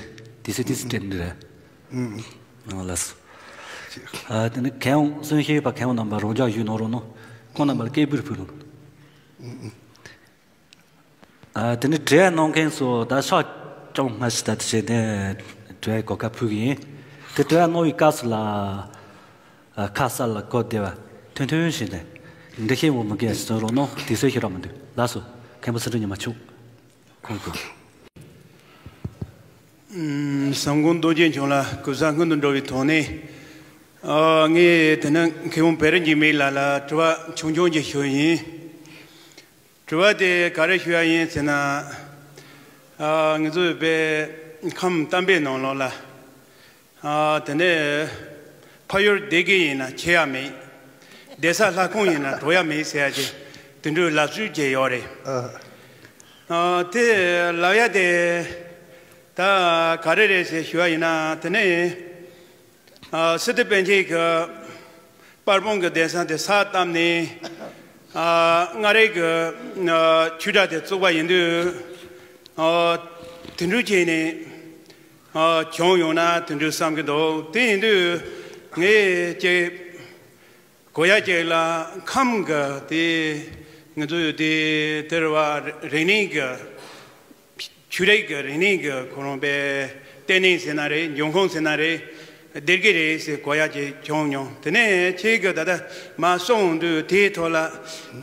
དུས་ཚོད་ཏོག་ཙམ་སྤྲད་འདུག་ར། ཨང་ལགས་སོ། ཨ་དེ་ནི་མཁས་དབང་གསུང་བཤད་པ་མཁས་དབང་རྣམ་པ་རང་འཇགས་བཞུགས་གནང་རོགས་གནང་། ཁོང་རྣམ་པ་ལ་སྐད་འབོད་ཕུལ་རོགས། ཨ་དེ་ནི་དྲི་བ་གནང་མཁན་ཚོ་ད་ཕྱག་རྐྱང་སྔ་ཕྱི་ད་དེ་བྱས་ནས་དྲི་བའི་གོ་སྐབས་ཕུལ་གི་ཡིན། དེ་དྲི་བ་གནང་བའི་སྐབས་སུ་ལ་ཨ་ཁ་གསལ་ལ་གོ་བདེ་བ་ཐུང་ཐུང་བྱས་ནས་འགྲེལ་བཤད་འོ་མི་དགོས་ཞིག་གསུང་རོགས་གནང་། དུས་ཚོད་ཞིག་རག་མི་འདུག་ལགས་སོ། མཁན་པོ་སྲིད་སྒྲོན་ཉི་མ་མཆོག་ཁོང་དགོས། ཨུམ། བསམ་དགོངས་རྡོ་རྗེ་འཆང་ལ་གུས་པ་སྔོན་དུ་འགྲོ་བའི་ཐོག་ནས། ཨ་ངས་དེ་ནི་མཁས་དབང་བེ་རི་འཇིགས་མེད་ལགས་ལ་དྲི་བ་ཆུང་ཆུང་ཅིག་ཞུ་ཡིན། དྲི་བ་དེ་ག་རེ་ཞུ་ཡ་ཡིན་ཟེར་ན། ཨ་ང་ཚོའི་དཔེ་ཁམས་གཏམ་དཔེ་ནང་ལོགས་ལ། ཨ་དེ་ནས་ཕ་ཡུལ་སྡེ་དགེ་ཡིན་ན་ཆེ་ཡ་མེད། སྡོད་ས་ལྷ་ཁང་ཡིན་ན་གྲོ་ཡ་མེད་ཟེར་ཡ་ཅིག་དེ་འདྲའི་ལབ་སྲོལ་ཅིག་ཡོད་རེད། ཨ་དེ་ལབ་ཡ་དེ་ད་ག་རེ་རེད་ཟེར་ཞུ་བ་ཡིན་ན། དེ་ནས་ཨ་སི་ཏུ་པཎ་ཆེན་གྱི་པར་སྤུངས་ཀྱི་གདན་ས་དེ་ས་བཏབ་ནས་ཨ་སྔ་རབས་ཀྱི་ཨ་ཆོས་གྲྭ་དེ་བཙུགས་པ་ཡིན་དུས། ཨ་དེ་འདྲ་བྱས་ནས་ཨ་བྱུང་ཡོང་ན་དེ་འདྲ་བསམ་གྱི་འདུག་དེ་ཡིན་དུས་ངས་ཅིག་གོ་ཡ་ཅིག་ལ་ཁམས་ཀྱི་དེ་ང་ཚོའི་དེ་དེར་བ་རིག་གནས་ཀྱི་ཆོས་རིག་གི་རིག་གནས་ཀྱི་ཁོ་རང་པའི་ལྟེ་གནས་ཟེར་ན་རེད། འབྱུང་ཁུངས་ཟེར་ན་རེད། སྡེ་དགེ་རེད་ཟེར་གོ་ཡ་ཅིག་བྱུང་མྱོང་། དེ་ནས་ཁྱེད་ཀྱིས་ད་ལྟ་མ་གསུངས་དུས་དེའི་ཐོག་ལ་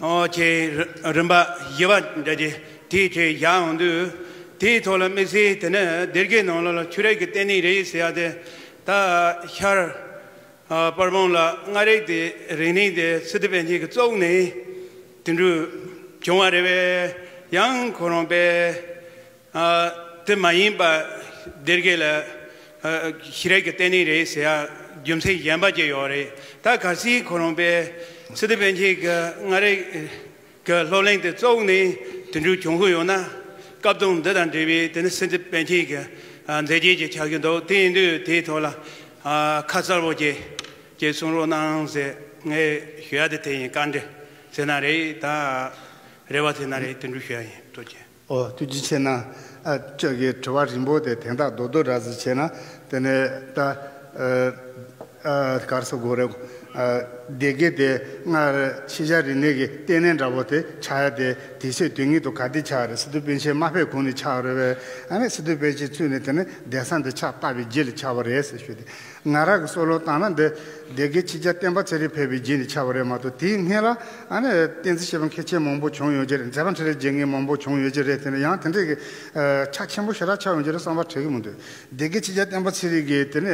ཨོ་ཁྱེད་རིམ་པ་བཞི་པ་འདྲ་ཅིག་དེའི་ཁྱེད་བཞག་འོང་དུས་དེའི་ཐོག་ལ་དམིགས་བསལ་དེ་ནི་སྡེ་དགེ་ནང་ལོགས་ལ་ཆོས་རིག་གི་ལྟེ་གནས་རེད་ཟེར་ཡ་དེ་ད་ཤར་ཨ་པར་སྤུངས་ལ་སྔ་རབས་དེ་རིག་གནས་དེ་སི་ཏུ་པཎ་ཆེན་གྱིས་བཙུགས་ནས་དེ་འདྲ་བྱུང་བ་རེད་པས། ཡང་ཁོ་རང་པས་ཨ་དེ་མ་ཡིན་པ་སྡེ་དགེ་ལ་ཨ་ཤེས་རིག་གི་ལྟེ་གནས་རེད་ཟེར་ཡ་རྒྱུ་མཚན་གཞན་པ་ཅིག་ཡོད་རེད། ད་གལ་སྲིད་ཁོ་རང་པས་སི་ཏུ་པཎ་ཆེན་གྱིས་སྔ་རབས་གི་སློབ་གླིང་དེ་བཙུགས་ནས་དེ་འདྲ་བྱུང་གི་ཡོད་ན། སྐབས་དང་འདི་དང་འབྲེལ་བའི་དེ་ནི་སི་ཏུ་པཎ་ཆེན་གྱི་ཨ་མཛད་རྗེས་ཅིག་ཆགས་ཀྱི་འདུག་དེ་ཡིན་དུས་དེའི་ཐོག་ལ་ཨ་ཁ་གསལ་པོ་ཅིག་ཅིག་གསུང་རོགས་གནང་ཟེར་ངས་ཞུ་ཡ་དེ་དེ་ཡིན། བཀའ་འདྲི་ཟེར་ན་རེད། ད་རེ་བ་ཟེར་ན་རེད། དེ་འདྲ་ཞུ་ཡ་ཡིན། ཐུགས་རྗེ་ཆེ། ཨོ་ཐུགས་རྗེ་ཆེ་གནང་། ཨ་ཁྱོད་ཀྱི་དྲི་བ་རིང་པོ་དེ་དོན་དག་རྡོག་རྡོག་འདྲ་ཟིག་བྱས་ན་དེ་ནས་ད་ཨ་ཨ་ག་རེ་ཟེར་དགོས་རེད། ཨ་སྡེ་དགེ་དེ་སྔར་ཤེས་བྱ་རིག་གནས་ཀྱི་ལྟེ་གནས་འདྲ་པོ་དེ་ཆགས་ཡ་དེ་དུས་ཚོད་དུས་ངེས་དུ་ག་དུས་ཆགས་རེད། སི་ཏུ་པཎ་ཆེན་མ་ཕེབས་གོང་ནས་ཆགས་རེད་པས། ཨ་ནི་སི་ཏུ་པཎ་ཆེན་ཚུད་ནས་དེ་ནི་གདན་ས་འདི་ཕྱག་བཏབ་པའི་རྗེས་ལ་ཆགས་པ་རེད་ཟེར་ཞུས་ཏེ། ང་རང་གི་བསམ་བློ་བཏང་ན་འདི་སྡེ་དགེ་ཆོས་རྒྱལ་བསྟན་པ་ཚེ་རིང་ཕེབས་པའི་རྗེས་ནས་ཆགས་པ་རེད་མ་གཏོགས་དེའི་སྔོན་ལ་ཨ་ནི་བསྟན་འཛིན་སྐྱེས་བུ་མཁན་ཆེན་མང་པོ་བྱུང་ཡོད་ཀྱི་རེད། མཛད་པ་འཕྲིན་ལས་རྒྱལ་མཁན་མང་པོ་བྱུང་ཡོད་ཀྱི་རེད། དེ་ནི་ཡང་དེ་འདྲའི་གི་ཨ་ཆ་ཆེན་པོ་ཞེ་དྲག་ཆགས་ཡོང་གི་རེད་བསམ་པ་དྲན་གི་མི་འདུག་སྡེ་དགེ་ཆོས་རྒྱལ་བསྟན་པ་ཚེ་རིང་གིས་དེ་ནས་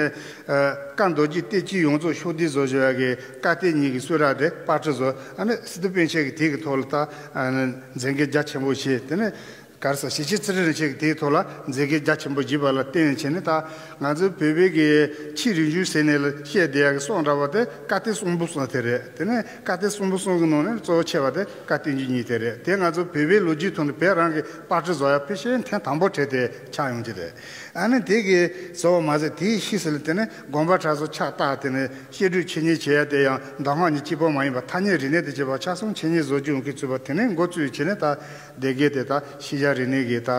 ཨ་བཀའ་མདོ་རྒྱུད་གཏེར་བཅུད་ཡོངས་རྫོགས་ཕྱོགས་བསྡུས་བཟོ་བཞག་གི་བཀའ་གཏེར་གཉིས་ཀྱི་གསུང་རབ་དེ་པར་སྐྲུན་བཟོ། ཨ་ནི་སི་ཏུ་པཎ་ཆེན་གྱིས་དེ་གི་ཐོག་ལ་ད་ཨ་ནི་མཛད་འགན་རྒྱ་ཆེན་པོ་བཞེས། དེ་ནས་ག་རེ་ཟེར། ཞེ་ཆེན་ཚུལ་ཁྲིམས་རིན་ཆེན་གྱིས་དེའི་ཐོག་ལ་མཛད་འགན་རྒྱ་ཆེན་པོ་བཞེས་པ་ལ་བརྟེན་བྱས་ནས་ད་ང་ཚོའི་བོད་པའི་གི་ཕྱིའི་རིག་གཞུང་ཟེར་ནས་ལ་བཤད་བསྡད་ཡག་གི་གསུང་འདྲ་པོ་དེ་བཀའ་གཏེར་གསུང་འབུམ་གསུམ་དེ་རེད། དེ་ནས་བཀའ་གཏེར་གསུང་འབུམ་གསུམ་གྱི་ནང་ནས་གཙོ་བོ་ཆེ་བ་དེ་བཀའ་གཏེར་རྒྱུད་གཉིས་དེ་རེད། དེ་ང་ཚོ་བོད་པའི་ལོ་རྒྱུས་ཐོག་ནས་བོད་རང་གི་པར་སྐྲུན་བཟོ་ཡག་ཕལ་ཆེར་ཐེངས་དང་པོ་གྲས་དེ་ཆགས་ཡོང་གི་རེད། ཨ་ནི་དེ་གི་གཙོ་བོ་མ་ཟད་དེའི་ཕྱིས་སུ་ལ་དེ་ནས་དགོན་པ་གྲྭ་ཚང་ཕྱག་བཏབ། དེ་ནས་བཤད་སྒྲུབ་འཆད་ཉན་བྱེད་ཡ་དེ་ཡང་མདོ་སྔགས་གཉིས་གཅིག་པོ་མ་ཡིན་པར་ཐ་སྙད་རིག་གནས་དང་བཅས་པ་ཆ་གསུམ་འཆད་ཉན་བཟོ་རྒྱུ་ཡོང་གི་ཚུད་པ། དེ་ནས་འགོ་བཙུགས་བྱས་ནས་ད་སྡེ་དགེ་དེ་ད་ཤེས་བྱ་རིག་གནས་ཀྱི་ད་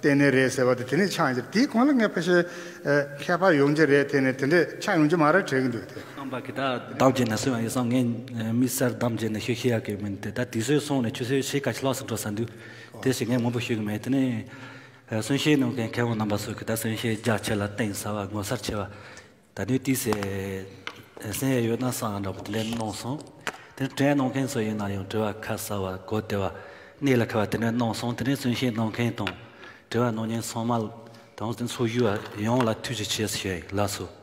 ལྟེ་གནས་རེད་ཟེར་བ་དེ་དེ་ནས་ཆགས་ཡོང་གི་རེད། དེའི་གོང་ལ་ངས་ཕལ་ཆེར་ཨ་མཁས་པ་ཡོང་གི་རེད། དེ་ནས་དེ་འདྲས་ཆགས་ཡོང་གི་མ་རེད་དྲན་གྱི་འདུག་དེ་རྣམ་པ་གིས་ད་གདམ་བྱས་ནས་གསུང་བ་ཡིན་སོང་། ངས་ཨ་དམིགས་བསལ་གདམ་བྱས་ནས་ཤོད་ཤེས་ཡག་གི་མིན་ཏེ། ད་དུས་ཚོད་སོང་ནས་ཆུ་ཚོད་ཕྱེད་ཀ་ཕྱེད་ལྷག་ཙམ་འགྲོ་ས་འདུག་དེ་ཞིག་ངས་མང་པོ་ཤོད་གི་མེད། དེ་ནས་ཨ་གསུང་བཤད་གནང་མཁན་མཁས་དབང་རྣམ་པ་ཚོ་གིས་ད་གསུང་བཤད་རྒྱ་ཆེ་ལ་གཏིང་ཟབ་པ་ངོ་མཚར་ཆེ་བ། ད་དུང་ཏོག་ཙམ་གསན་ཡས་ཡོད་ན་བསམ་འདྲ་པོ་དེ་འདྲ་གནང་སོང་། དེ་དྲན་གནང་མཁན་ཚོ་ཡིན་ན་ཡང་དྲི་བ་ཁ་གསལ་བ་གོ་བདེ་བ་གནད་ལ་འཁེལ་བ་དེ་འདྲ་གནང་སོང་། དེ་ནས་གསུང་བཤད་གནང་མཁན་དང་དྲི་བ་གནང་མཁན་ཚང་མ་དང་དེ་ཚོགས་ཞུགས་པ་ཡོངས་ལ་ཐུགས་རྗེ་ཆེ་ཞུ་ཡ་ཡིན། ལགས་སོ།